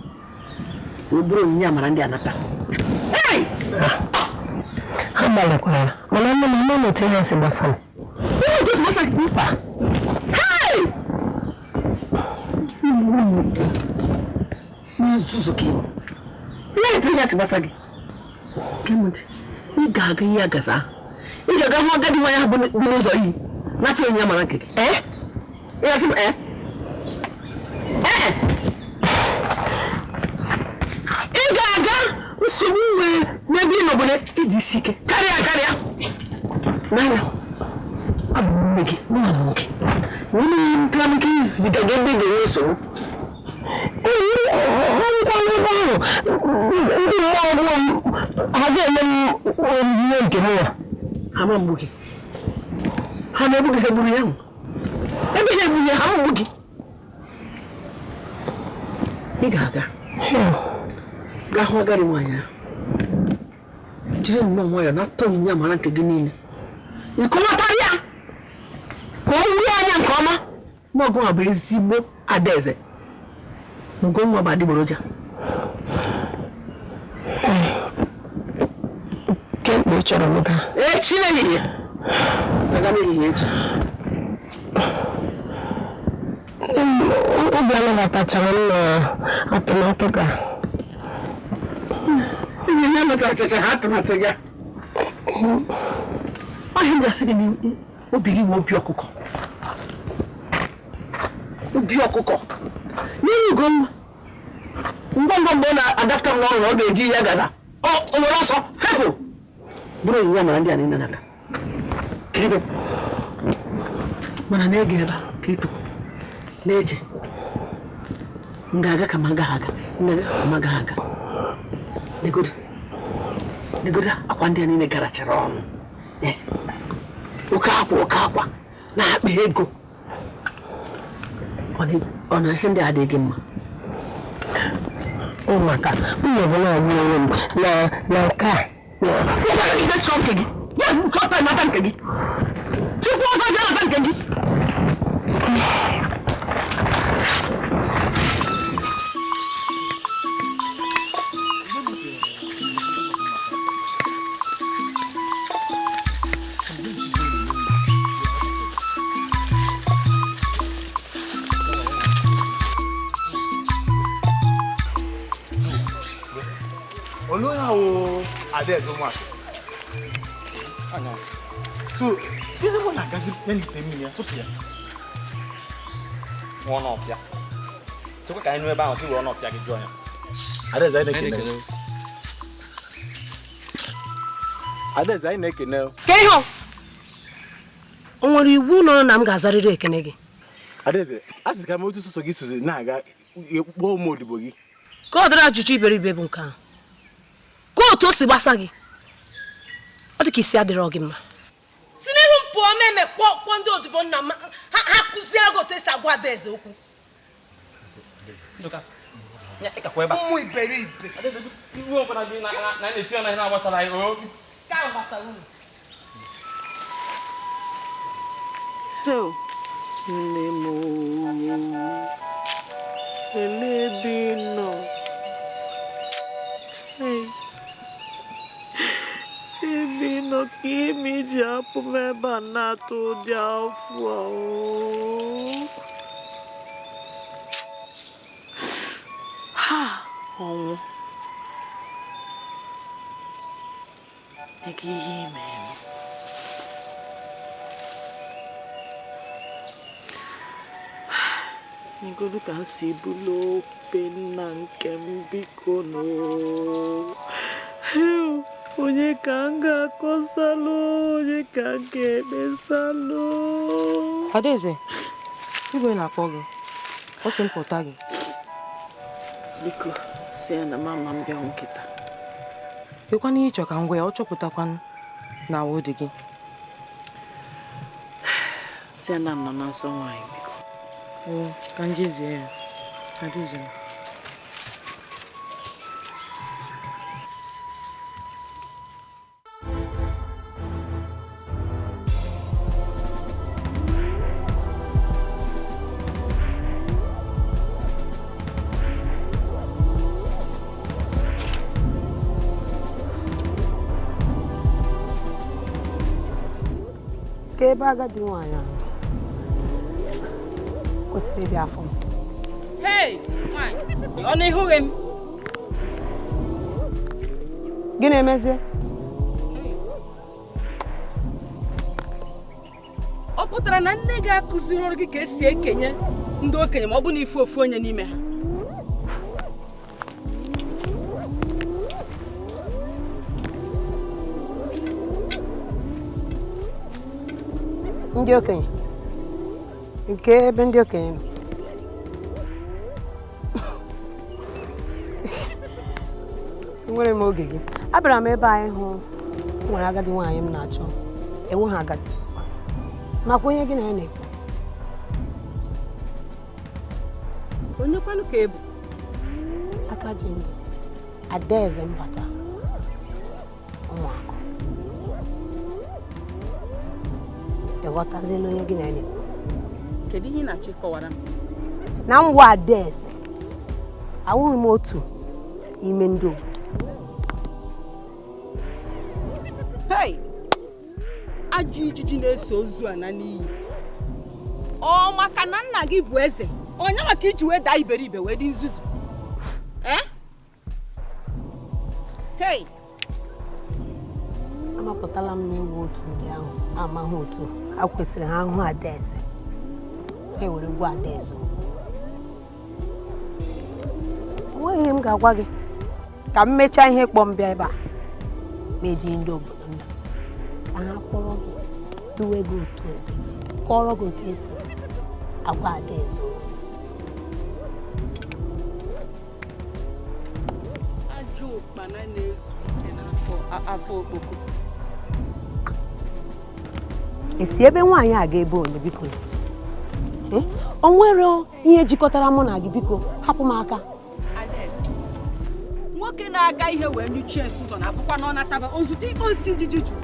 wee bụrụ onyinye amara ndị anata.
Ha gbalịkwara mana nne m ama m otu ihe si gbasa m.
Ihe otu si gbasa gị mkpa. Nzuzu ka ịbụ. Ihe otu ihe si gbasa gị. Gee m ntị, ị ga-aga ihe agaza ahụ. Ị ga-aga hụ agadi nwaanyị ahụ bi n'ụzọ iyi nata onyinye amara nke gị. Ee? Ị ga-asị m ee? Ee! Ị ga-aga nsogbu nwee n'ebe ị nọ bụ na ịdị isi ike karịa karịa. N'anya, abụ m nne gị, mụ na mụ gị. Nwunye m tara m ike iziga gị ebe ị ga-enwe nsogbu.
Ọrụkwa ebe ahụ ndị mmụọ ọbụla m ha ga-enye m onyinye nke m nwa.
Ha ma mgbu gị. Ha na-egbu gị, ha egburu ya. Ebe ha egburu ya, ha mgbu gị. Ị ga-aga gaa hụ agadi nwaanyị ahụ. Jiri nnọọ nwayọọ nata onyinye amara nke gị niile. Ị kọwatara ya Na ọgụ bụ ezigbo adaeze. Ugonwa bụ adịgboroja.
Kemgbe ị chọrọ m gaa?
Echi n'ehihie. Aga n'ehihie echi.
Obi anabatachara m na atụmatụ ga.
Ihe ya natachara atụmatụ ga. Ọhịa m ga-asị gị na obi gị wee obi ọkụkọ. Obi ọkụkọ. N'ihi Ugonwa. Ngwa ngwa mgbe ọ na-adapụta m n'ọrụ na ọ ga-eji ya gaza. O nwere ọsọ fepụ. Bụrụ onyinye amara ndị a niile n'aka. Kedu? Mana na-ege ebe a ka ịtụ na-eche. M ga-aga ka m agaghị aga. M ga-aga ka m agaghị aga. Legodo. Legodo akwa ndị a niile garachara ọnụ. Oke akwa na-akpa ego. Ọ na ihe ndị a adịghị mma.
Maka m bụ na-agwa onwe m na nke a.
Tupu ọzọ jee nata nke gị.
Adaeze ụmụaka. So, gịnị bụ na-agazi ya n'ite mmiri ya tụsị ya?
Nwa ọnọpịa. Chekwa ka anyị nụ ebe ahụ sị were ọnọpịa gị jụọ ya.
Adaeze anyị na-ekene.
Adaeze anyị na-ekene.
Ka ihe o nwere iwu nọ na m ga-azarịrị ekene gị.
Adaeze, a sị ka m otu sọsọ gị sozi na-aga kpọọ ụmụ odibo gị.
Ka ọ dịrị ajụjụ iberibe bụ nke ahụ. Ka otu o si gbasa gị, ọ dị ka isi adịrọ gị mma. Si n'ihu m pụọ meme kpọọ ndị odibo nna m ha kụziere gị otu esi agwa Adaeze okwu. Ụmụ iberibe.
Nne m elee ebe ị nọ? Ebe ị nọ ka ihe m iji hapụ m ebe a na-atụ ụdị afọ a. Ha ọnwụ dịka ihe ime m. Negodu ka m si bulu obe nna nke m biko nụ. Onye ka m ga-akọsalụ, onye ka m ga-ekpesalụ.
Adaeze, igwe na-akpọ gị. Ọ sị m pụta gị.
Biko, si ya na mama m bịa nkịta.
Dịkwana ihe ịchọ ka m gwa ya, ọ chọpụtakwanụ na awụ dị gị.
Si ya na m nọ na nsọ nwaanyị biko.
Oo, ka m jezie ya. Adaeze.
Ka ebe agadi nwaanyị ahụ kwesịrị ịbịa afọ m.
Hey, nwaanyị, ọ na-ehụghị m?
Gịnị emezie?
Ọ pụtara na nne gị akụziri ọrụ gị ka esi ekenye ndị okenye ma ọ bụ na ife ofu onye n'ime ha.
Ndị okenye? Nke ebe ndị okenye nọ? Enwere m oge gị. Abịara m ebe anyị hụ nwere agadi nwaanyị m na-achọ. Enweghị agadi. Makwa onye gị na ya na-ekwu.
Onye kwanụ ka ị bụ?
Aka ji ndụ. Adaeze mbata. Ụmụakụ. Ị ghọtaziela onye gị na ya na-ekwu?
Kedu ihe ị na-achọ ịkọwara m?
Na m wụ Adaeze, awụghị m otu ime ndị obodo.
Hei! Ajọ ijiji na-eso ozu a na n'iyi. Ọ maka na nna gị bụ eze, onye maka iji wee daa iberibe wee dị nzuzu. Eh? Hei!
Amapụtala m n'iwu otu ndị ahụ amaghị otu ha kwesịrị ha hụ Adaeze, ha ewere gwa Adaeze okwu. O nweghị ihe m ga-agwa gị ka m mechaa ihe kpọm bịa ebe a ma eji ndị obodo nna ka ha kpọrọ gị duwe gị otu ebe kọrọ gị otu esi agwa Adaeze okwu.
Ajọ ụkpana na-ezu ike n'afọ afọ okpoko.
Esi ebe nwaanyị a ga-ebe ole biko? O nwere ihe jikọtara mụ na gị biko hapụ m aka.
Adaeze, nwoke na-aga ihe wee nyuchie nsuzo na-abụkwa na ọ nataba ozute iko nsi ijiji juru.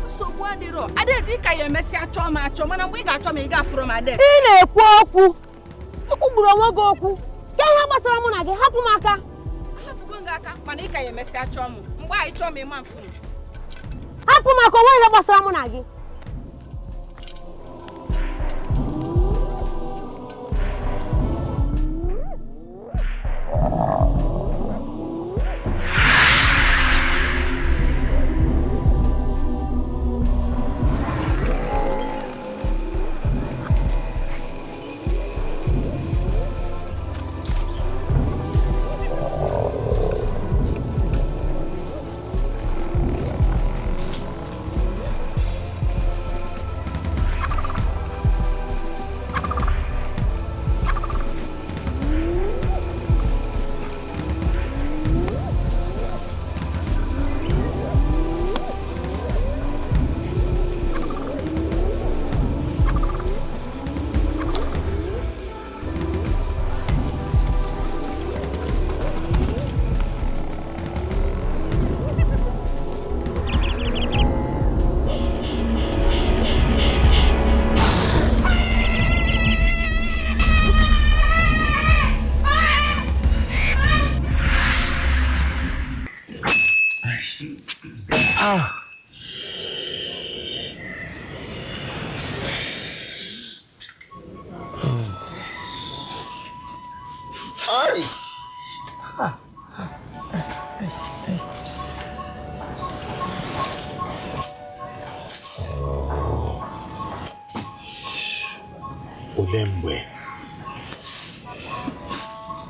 Nsogbu adịrọ. Adaeze, ị ka ya emesịa chọọ m achọ, mana mgbe ị ga-achọ m ị ga-afụrụ m Adaeze.
Ị na-ekwu okwu, ikwugburu onwe gị okwu. Ke ihe gbasara mụ na gị, hapụ m aka.
Ahapụgo m gị aka, mana ị ka ya emesịa chọọ m. Mgbe anyị chọọ m ịma mfụ m.
Hapụ m aka, onwe ihe gbasara mụ na gị.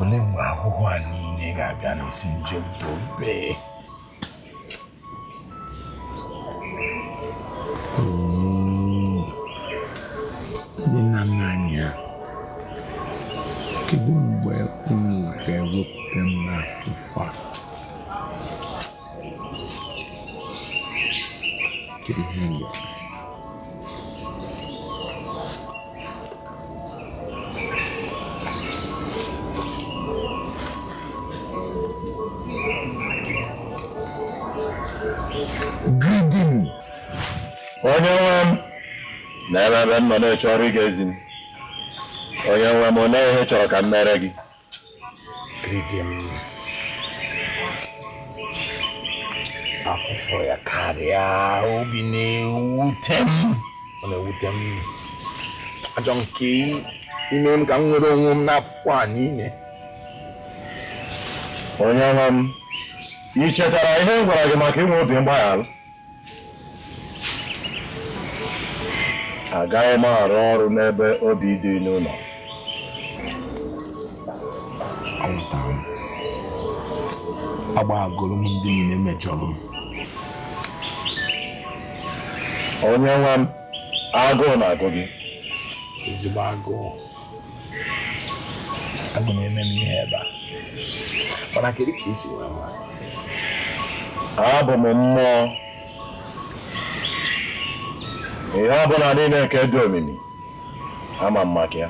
Olee mgbe ahụhụ a niile ga-abịa n'isi njedebe? Ndị nna nna anyị ha, kedu mgbe unu ga-ewepụta m n'afụfụ a? Kedu ihe m ga-eme?
Greeting. Onye nwe m na ebe m nọ na-eche ọrụ ị ga-ezi m. Onye nwe m, olee ihe chọrọ ka m mere gị?
Greeting. Afụfụ ya karịa, obi na-ewute m. Ọ na-ewute m. Achọ nke ime m ka m nwere onwe m n'afọ a niile.
Onye nwe m, ị chetara ihe m gwara gị maka inwe obi mgbaghara? Agaghị m arụ ọrụ n'ebe obi dị n'ụlọ.
Anwụtara m. Agbagoro m ndị niile mejọrọ m.
Onye nwe m, agụụ na-agụ gị.
Ezigbo agụụ. Agụụ na-eme m ihe ebe a. Mana kedu ka esi wee mara?
Abụ m mmụọ. Ihe ọ bụla niile nke dị omimi, ama m maka ya.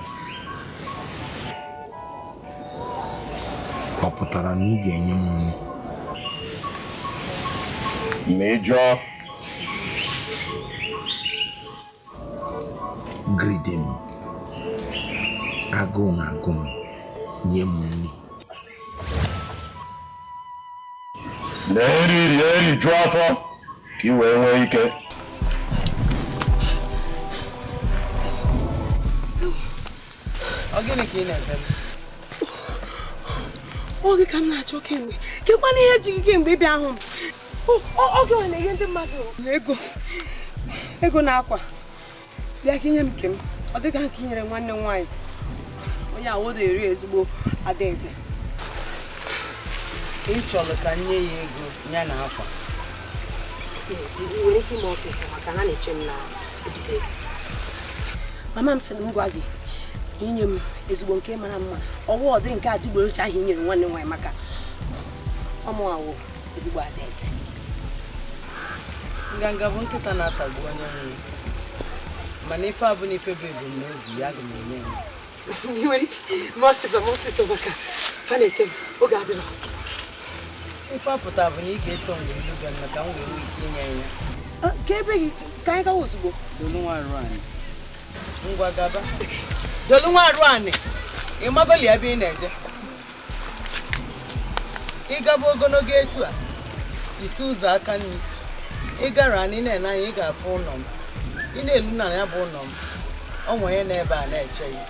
Ọ pụtara na ị ga-enye m nri?
Ma ị jụọ.
Greeting. Agụụ na-agụ m, nye m nri.
Na-eri rie rijuo afọ ka ị wee nwee ike.
Ọ gịnị ka ị na-eme m?
Oge ka m na-achọ kemgbe kekwana ihe ji gị kemgbe ịbịa hụ m. Oge ọ na-enye ndị mmadụ ego ego na akwa bịa ka inye m nke m. Ọ dịka nke nyere nwanne m nwaanyị onye awodo eri ezigbo adaeze.
Ị chọrọ ka nye ya ego ya na akwa.
Ị nwere ike ime ọsịsọ maka na na-eche m na ogige. Mama m sị na m gwa gị inye m ezigbo nke mara mma, ọwụ ọdịrị nke adịgboroja ahụ i nyere nwanne m nwaanyị maka ọmụ awụ ezigbo adaeze.
Nganga bụ nkịta na-atagbu onye nwe ya, mana ife abụ na ife bụ ebumnobi ya, aga m enye ya.
Ị nwere ike ime ọsịsọ ma ọsịsọ maka fa na-eche m oge adịrọ.
Ife apụta bụ na ị ga-eso m wee luga m ka m wee nwee ike inye ya.
Ka ebe gị ka anyị gawa ozugbo.
Dolu nwa arụ anyị. Ngwa gaba. Dolu nwa arụ anyị. Ị magoli ebe ị na-eje. Ị gaba ogologo etu a, isi ụzọ aka nri. Ị gara anyị na-ene anya, ị ga-afụ ụlọ m. Ị na-elu na ya bụ ụlọ m. Ọ nwe onye na-ebe a na-eche ya.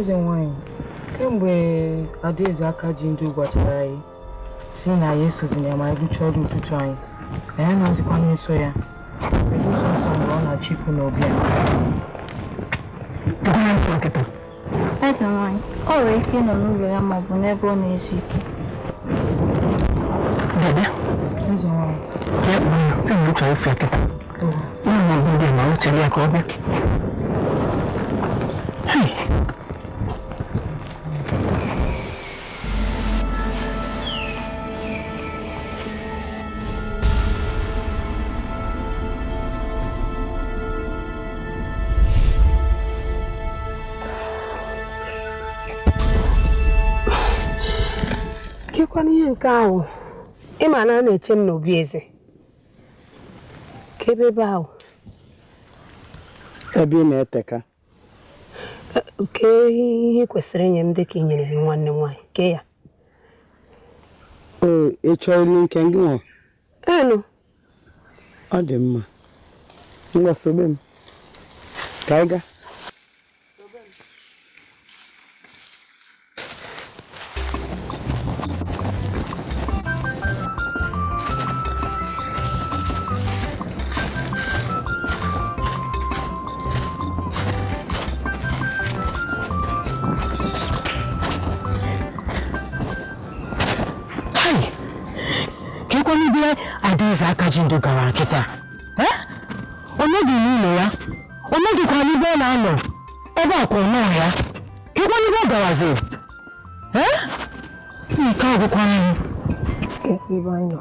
Eze nwanyị, kemgbe Adaeze aka ji ndụ gwachara anyị si na ya esozina ya ma anyị gụchaa ọrụ ụtụtụ anyị, anyị anazikwa n'eso ya belụsọ nsọ mgbe ọ na-achịpụ n'obi anyị.
Eze nwanyị, ọ nwere ike ịnọ n'ụlọ ya ma ọ bụ n'ebe ọ na-ezu ike.
Eze nwanyị.
Kekwana ihe nke ahụ ịma na a na-eche m n'obi eze ka ebe ebe ahụ
ebe ị na-eteka
ke ihe kwesịrị inye m dịka i nyere nwanne m nwaanyị ke ya.
O ị chọrọ ilu nke gị nwa?
Enu.
Ọ dị mma, ngwa sobe m ka anyị gaa.
Adaeze aka ji ndụ gara kịta. Ọ nọghị n'ụlọ ya, ọ nọghịkwa n'ebe ọ na-anọ, ebe a kwa ọ nọghị ya, kekwa n'ebe ọ garaziri. Nke a gwụkwana m.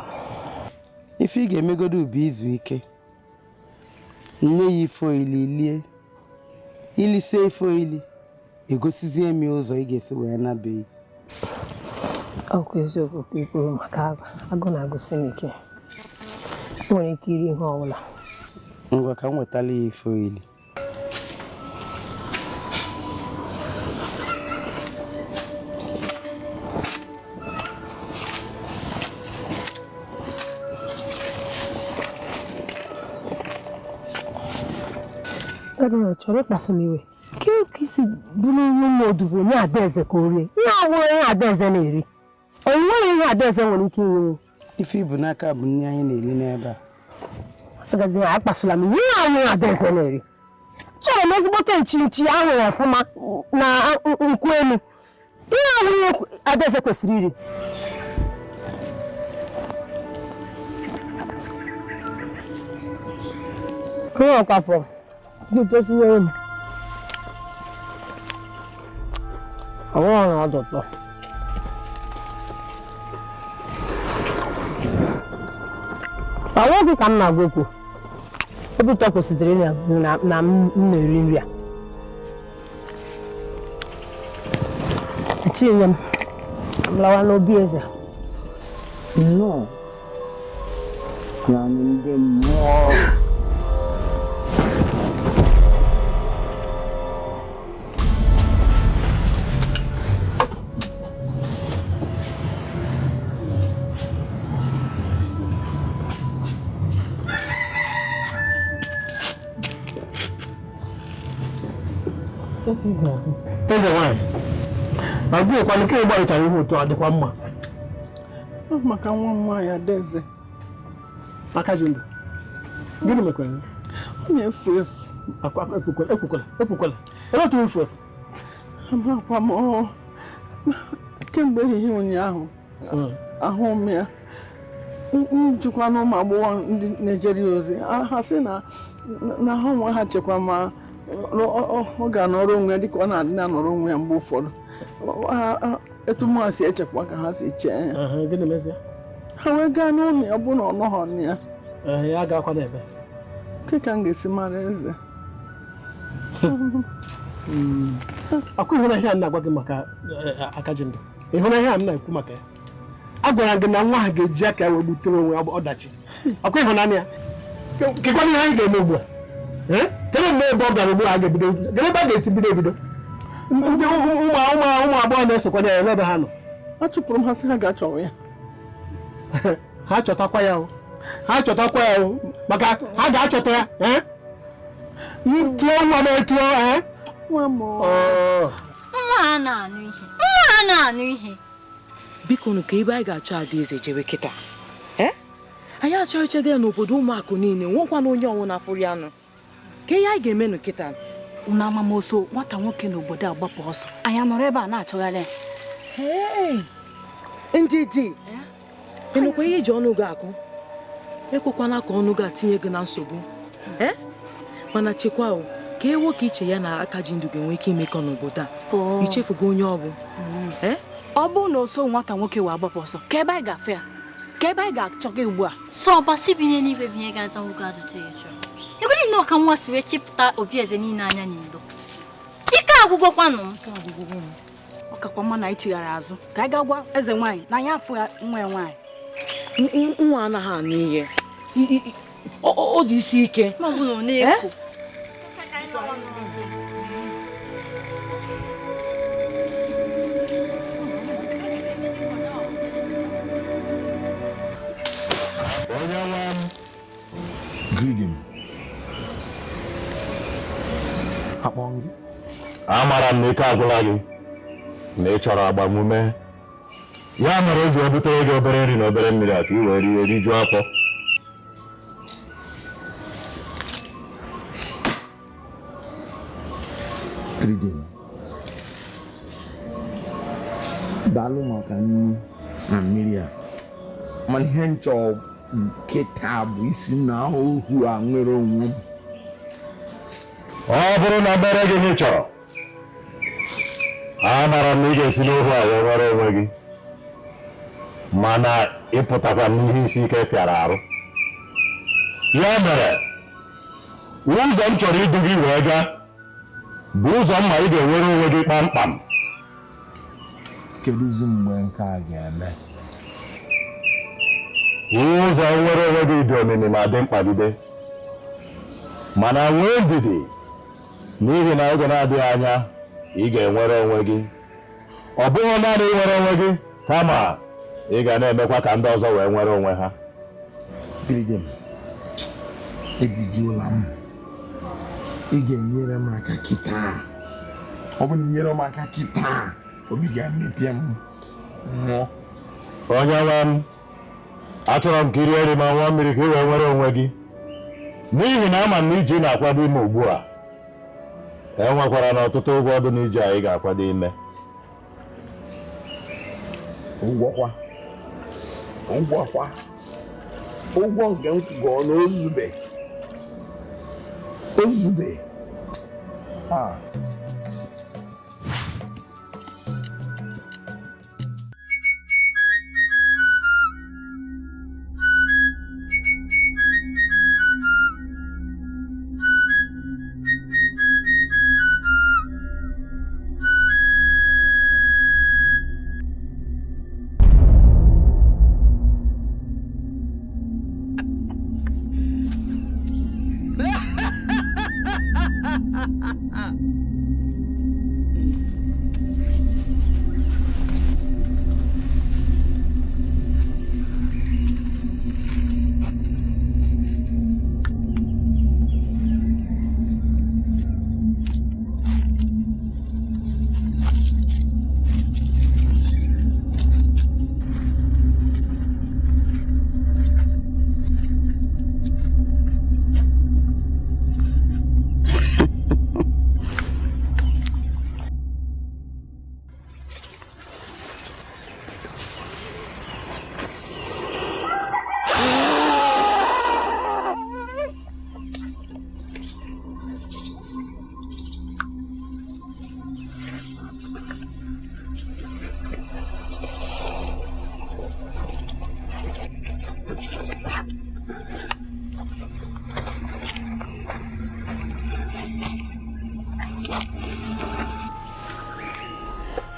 Ife ị ga-emegodo bụ izu ike. Nne ya ife oili lie, ilisie ife oili, egosizie m ụzọ ị ga-esi wee nabeghị.
Ọkwa eziokwu ka i kwuru maka agụ na-agụsị m ike. Nwere ike iri ihe ọbụla.
Ngwa ka m wetala ya ife oili.
Chọrọ ịkpasu m iwe ka isi bụrụ ihe ụmụ odibo nye Adaeze ka o rie ihe awụrụ ihe Adaeze na-eri o nwere ihe Adaeze nwere ike inwe.
Ife ibu n'aka bụ nri anyị na-eri n'ebe a.
Agadi nwaanyị, akpasula m iwe, ihe awụrụ Adaeze na-eri. Chọrọ m ezigbote nchi nchi ahụrụ ọfụma na nkwụ elu. Ihe awụrụ ihe Adaeze kwesịrị iri. Ihe ọkafọ gụtesiwere m ọwụrụ na ọdụtọ. Ọwụ gị ka m na-agwa okwu. Obi ụtọ kwesịrị na m na-eri nri a. Etinye m lawa n'obi eze.
Nnọọ. Ya ndị mmụọ.
Eze nwanyị, ma gị nke gbarịchara ihe ụtọ ọ dịkwa mma.
Maka nwa m nwaanyị Adaeze.
Aka ji ndụ. Gịnị mekwara?
Ọ na-efu efu.
Ekwukwala, ekwukwala. Olee otu efu efu?
Amakwa m kemgbe ehihie ụnyaahụ ahụ m ya. M jụkwa na ụmụ agbọghọ ndị na-ejere ya ozi. Ha sị na ha onwe ha chekwa ma ọ ga-anọrọ onwe ya dịka ọ na-adị na-anọrọ onwe ya mgbe ụfọdụ. Etu mụ si echekwa ka ha si chee ya. Ha wee gaa n'ụlọ ya, ọ bụ na ọ nọghọ na ya.
Ya gakwa n'ebe.
Ke ka m ga-esi mara eze?
Ọkụ ịhụna ihe a na-agwa gị maka Akajindụ. Ịhụna ihe a m na-ekwu maka ya. A gwara gị na nwa ha ga-eji aka wee gbutere onwe ya ọdachi. Ọkụ ịhụnanya ya. Kekwana ihe anyị ga-eme ugbu a. Kedu mgbe ebe ọ gara ugbu a ga-ebido? Kedu ebe a ga-esi bido ebido? Ndị ụmụ agbọghọ na-esokwa ya ebe ha nọ.
A chụpụrụ m ha sị ha ga-achọwa ya.
Ha chọtakwa ya o. Ha chọtakwa ya o. Maka ha ga-achọta ya. Tụọ nwa m etuo.
Nwa m.
Nwa a na-anụ ihe. Nwa a na-anụ ihe.
Biko nụ ka ebe anyị ga-achọ Adaeze jewe kịta. Anyị achọ ichega ya n'obodo ụmụakụ niile, nwekwana onye ọnwụ na-afụrụ ya nụ. Ka ihe anyị ga-eme nụ kịta.
Unu amamoso nwata nwoke n'obodo a gbapụ ọsọ. Anyị anọrọ ebe a na-achọgharị ya.
Ndị dị, ịnụkwa ihe iji ọnụ gị akụ? Ekwekwana ka ọnụ gị atinye gị na nsogbu. Mana chekwa o, ka e nwoke iche ya na Akajindụ ga-enwe ike imekọ n'obodo a. Ichefugo onye ọ bụ.
Ọ bụrụ na o so nwata nwoke wee agbapụ ọsọ, ka ebe anyị ga-afụ ya? Ka ebe anyị ga-achọ gị ugbu a?
Sọ ọbasi bi n'eluigwe bụ ihe ga-aza nwoke ajụjụ ya jụrụ. Egwere nnọọ ka nwa si wee chịpụta obi eze niile anya n'ilo. Ike agwụgwọkwanụ m.
Ọ kakwa mma na anyị chighara azụ ka anyị gaa gwa eze nwaanyị na anyị afụ ya nwa ya nwaanyị.
Nwa anaghị anụ ihe. Ọ dị isi ike.
Ma ọ bụ na ọ na-eko.
Onye nwe m.
Greeting. Akpọ gị.
Amara m na ike agwụla gị na ị chọrọ agbamume. Ya mere o ji ebutere gị obere nri na obere mmiri a ka ị wee rie rijuo afọ.
Greeting. Daalụ maka nri na mmiri a. Mana ihe m chọrọ nkịta bụ isi na ohu a nwere onwe m.
Ọ bụrụ na mere gị ihe ị chọrọ, amara m na ị ga-esi n'ohu a wee nwere onwe gị. Mana ịpụtakwa n'ihe isi ike fịara arụ. Ya mere, ụzọ m chọrọ idu gị wee gaa bụ ụzọ mma ị ga-enwere onwe gị kpamkpam.
Kedụzi mgbe nke a ga-eme?
Ụzọ nwere onwe gị dị omimi ma dị mkpagide. Mana nwee ndidi n'ihi na oge na-adịghị anya ị ga-enwere onwe gị. Ọ bụghị naanị inwere onwe gị, kama ị ga na-emekwa ka ndị ọzọ wee nwere onwe ha.
Ejijula m. Ị ga-enyere m aka kịta. Ọ bụ na ị nyere m aka kịta, obi ga-emepịa m nwụọ.
Onye nwe m, achọrọ m ka i rie nri ma ṅụọ mmiri ka ị wee nwere onwe gị, n'ihi na ama m na ije ị na-akwado ime ugbu a e nwekwara na ọtụtụ ụgwọ dị n'ije a ị ga-akwado ime.
Ụgwọ kwa, ụgwọ kwa, ụgwọ nke m kwụgọ na ozube ozube a.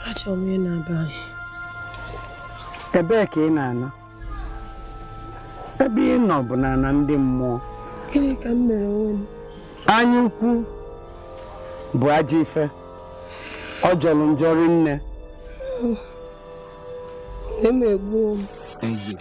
Achọrọ m ịna be anyị.
Ebee ka ị na-anọ? Ebe ị nọ bụ n'ala ndị mmụọ.
Gịnị ka m mere onwe m?
Anya ukwu bụ ajọ ife. Ọ jọrọ njọ rinne.
Emegbuo m.
Nze.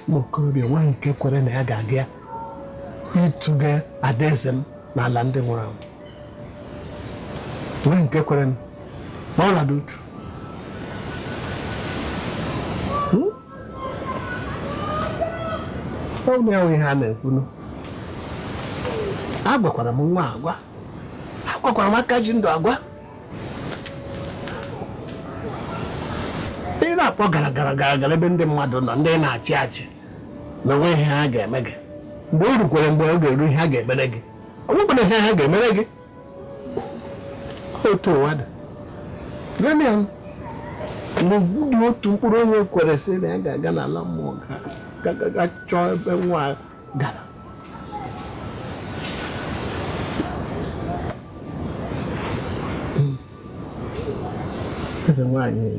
Ụmụ okorobịa nwa nke kwere na ya ga-aga ịtụga adaeze m n'ala ndị nwụrụ anwụ, nwa nke kwere ma ọ lada otu. Ọ bụ ya ihe a na-ekwunu. Agwakwara m nwa agwa, agwakwara m aka ji ndụ agwa. Ị na-akpọ gara gara gara gara ebe ndị mmadụ nọ, ndị na-achị achị na onwe ihe ha ga-eme gị. Mgbe o rukwere mgbe ọ ga-eru ihe ha ga-emere gị, ọ bụkwana ihe ha ga-emere gị. Otu ụwa dị dị otu mkpụrụ onye kwere sị na ya ga-aga n'ala mmụọ ga chọọ ebe nwa gara. Eze nwaanyị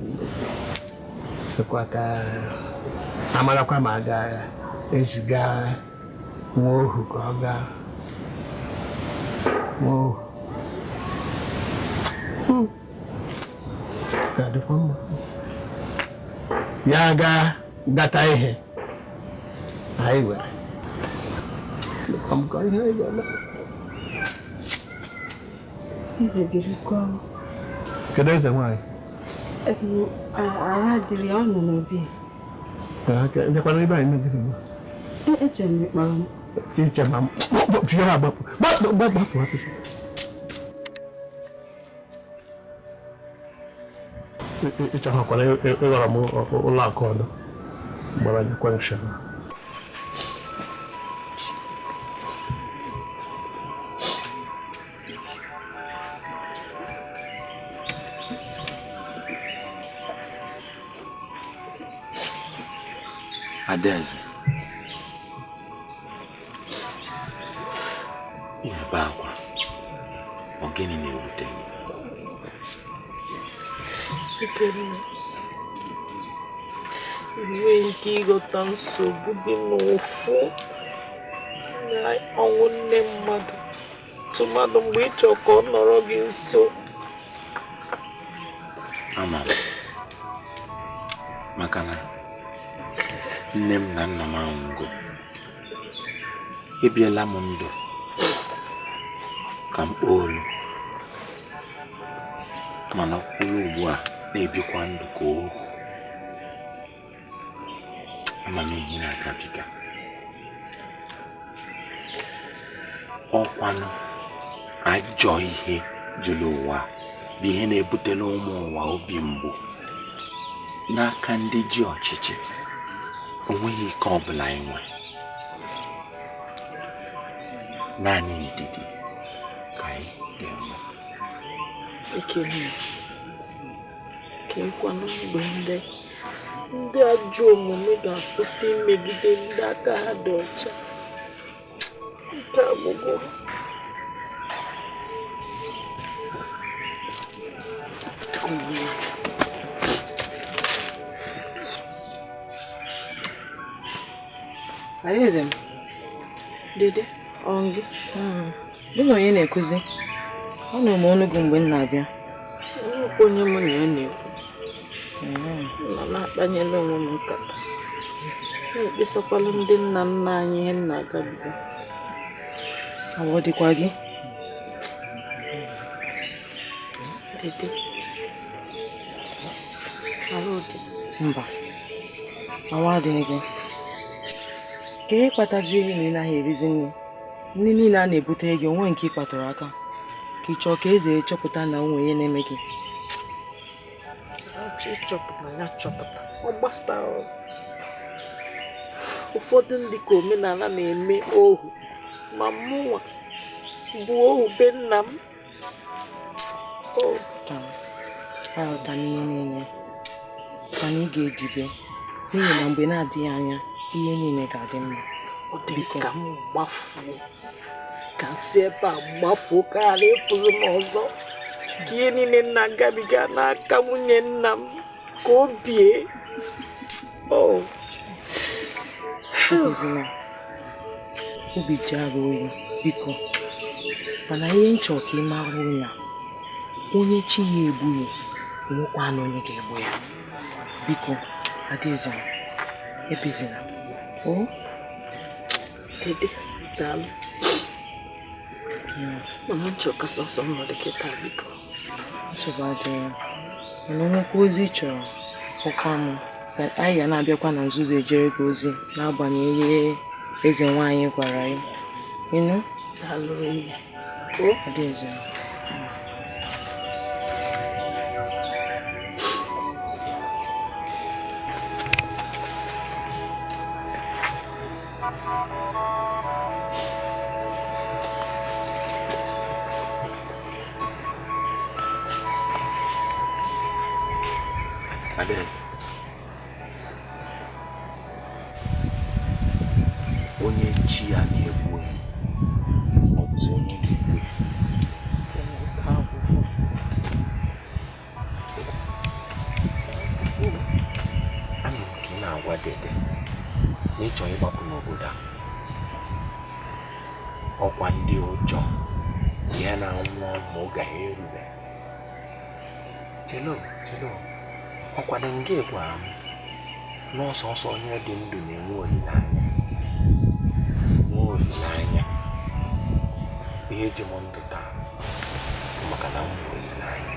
sịkwa ka amarakwa ma a ga-eziga nwa ohu ka ọ gaa nwa ohu. Ga-adịkwa mma ya gaa gata ihe anyị were ihe anyị ga-eme.
Eze birikwa.
Kedu eze nwaanyị?
Ara dịrị ọ nọ n'obi.
Ndekwana ebe anyị megide ugbu a.
Eche m ịkpọrọ m.
Iche ma tinyere agbapụ. Gbapụ ọsịsọ. Ịchọghọkwara ịghọrọ m ụlọ akụ ọdụ gbara nyekwa nshọ.
Adaeze, ị na-ebe akwa, ọ gịnị na-ewute gị?
Ikenna, enweghị ike ịghọta nsogbu dị n'ụfụ na ọnwụ nne mmadụ, tụmadụ mgbe ị chọrọ ka ọ nọrọ gị nso.
Ama m, maka na nne m na nna m anwụgo, ebiela m ndụ ka m kpọọ olu, mana kwuru ugbu a na-ebikwa ndụ ka ohu. Amamihe na-agabiga ọkwanụ ajọ ihe juru ụwa bụ ihe na-ebutela ụmụ ụwa obi mgbu n'aka ndị ji ọchịchị. Onweghị ike ọbụla anyị nwere, naanị ndidi ka anyị ga-enwe.
Ikenna, kekwanụ mgbe ndị ajọ omume ga-akwụsị imegide ndị aka ha dị ọcha. Nke agwụgwọ.
Adaeze m.
Dede, ọ gị?
Gị na onye na-ekuzi? Ọ nụrụ m ọnụ gị mgbe m na-abịa.
Onye mụ na ya na-ekwu. Nọ na-akpanyere onwe m nkata, na-ekpesakwala ndị nna nna anyị ihe m na-agabiga.
Ọ dịkwa gị?
Dede, arụ dị?
Mba, awa adịghị gị. Ka ihe kpataziri na ị naghị erizi nri, nri niile a na-ebutere gị onwe nke ị kpatara aka, ka ị chọọ ka eze chọpụta na o nwere ihe na-eme gị.
Ịchọpụta ya chọpụta, ọ gbasara ụfọdụ ndị ka omenala na-eme ohu, ma mụnwa bụ ohu be nna m.
Aghọta m ihe niile, mana ị ga-ejibe n'ihi na mgbe na-adịghị anya ihe niile ga-adị mma.
Ọ dị ka m gbafuo, ka m si ebe a gbafuo ka ghara ịfụzi m ọzọ, ka ihe niile na-agabiga n'aka nwunye nna m ka o bie.
Ekwezina obi ji arụ oyi, biko. Mana ihe nchọ ka ị mara na onye chi ya egbughị onwekwana onye ga-egbu ya. Biko, Adaeze m, ebezina. O?
Dede, daalụ. Mama nchọ ka sọsọ m nọdụ kịta, biko.
Nsogbu adịghị. Mana onwekwa ozi ị chọrọ, ọkwa m ka anyị ga na-abịakwa na nzuzo ejere gị ozi n'agbanyeghị ihe eze nwaanyị gwara anyị. Ịnụ?
Daalụ nne.
Adaeze m.
Adaeze, onye chi ya na-egbughị, ọ bụzi onye ga-egbu ya. Anụrụ m ka ị na-agwa Dede na ị chọrọ ịgbapụ n'obodo a. Ọkwa ndị ụjọ ya na-anwụ ma oge ha erube. Chelo, chelo, ọkwado nke gwara m na ọsọsọ onye dị ndụ na-enwe olileanya. Nwee olileanya. Ihe ji m ndụ taa bụ maka na m nwere olileanya.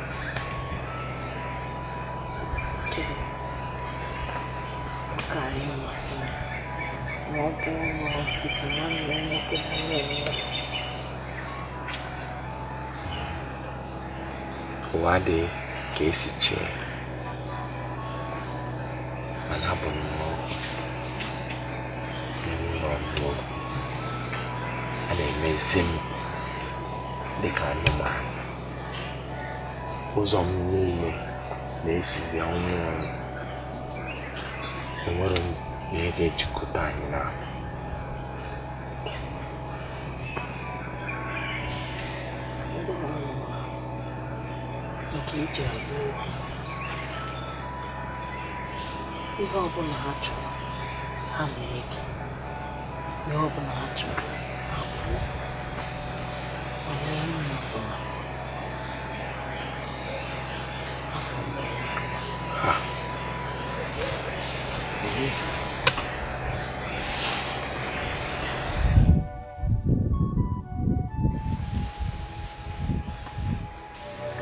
Ọ karịa mmasị m ma ọ bụrụ na ọ bụ nwanne m nwoke na nne m.
Ụwa adịghị ka esi chee, mana abụ m n'ọgụ. Nọ n'ọgụ. A na-emezi m dịka anụmanụ. Ụzọ m niile na-esizi ọnwụ ọnwụ. Enwere m Ihe ga-ejikọta anyị na
nke iji abụ ihe ọbụla ha chọrọ ha mee gị, ihe ọbụla ha chọrọ ha kwuo, mana ihe m ọbụla afọ mmiri.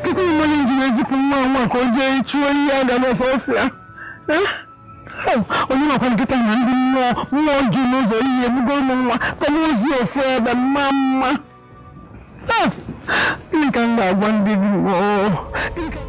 Kekwa mmanya ji wee zipụ nwa nwa ka o jee chụọ ihe a ga n'ọsọ ọsọ ya. Onye makwa nkịta na ndị mmụọ mmụọ ju n'ụzọ ihe ebugo ụmụ nwa tọba ozi ofu ebe mma mma. Gịnị ka m ga-agwa ndị mmụọ? Gịnị ka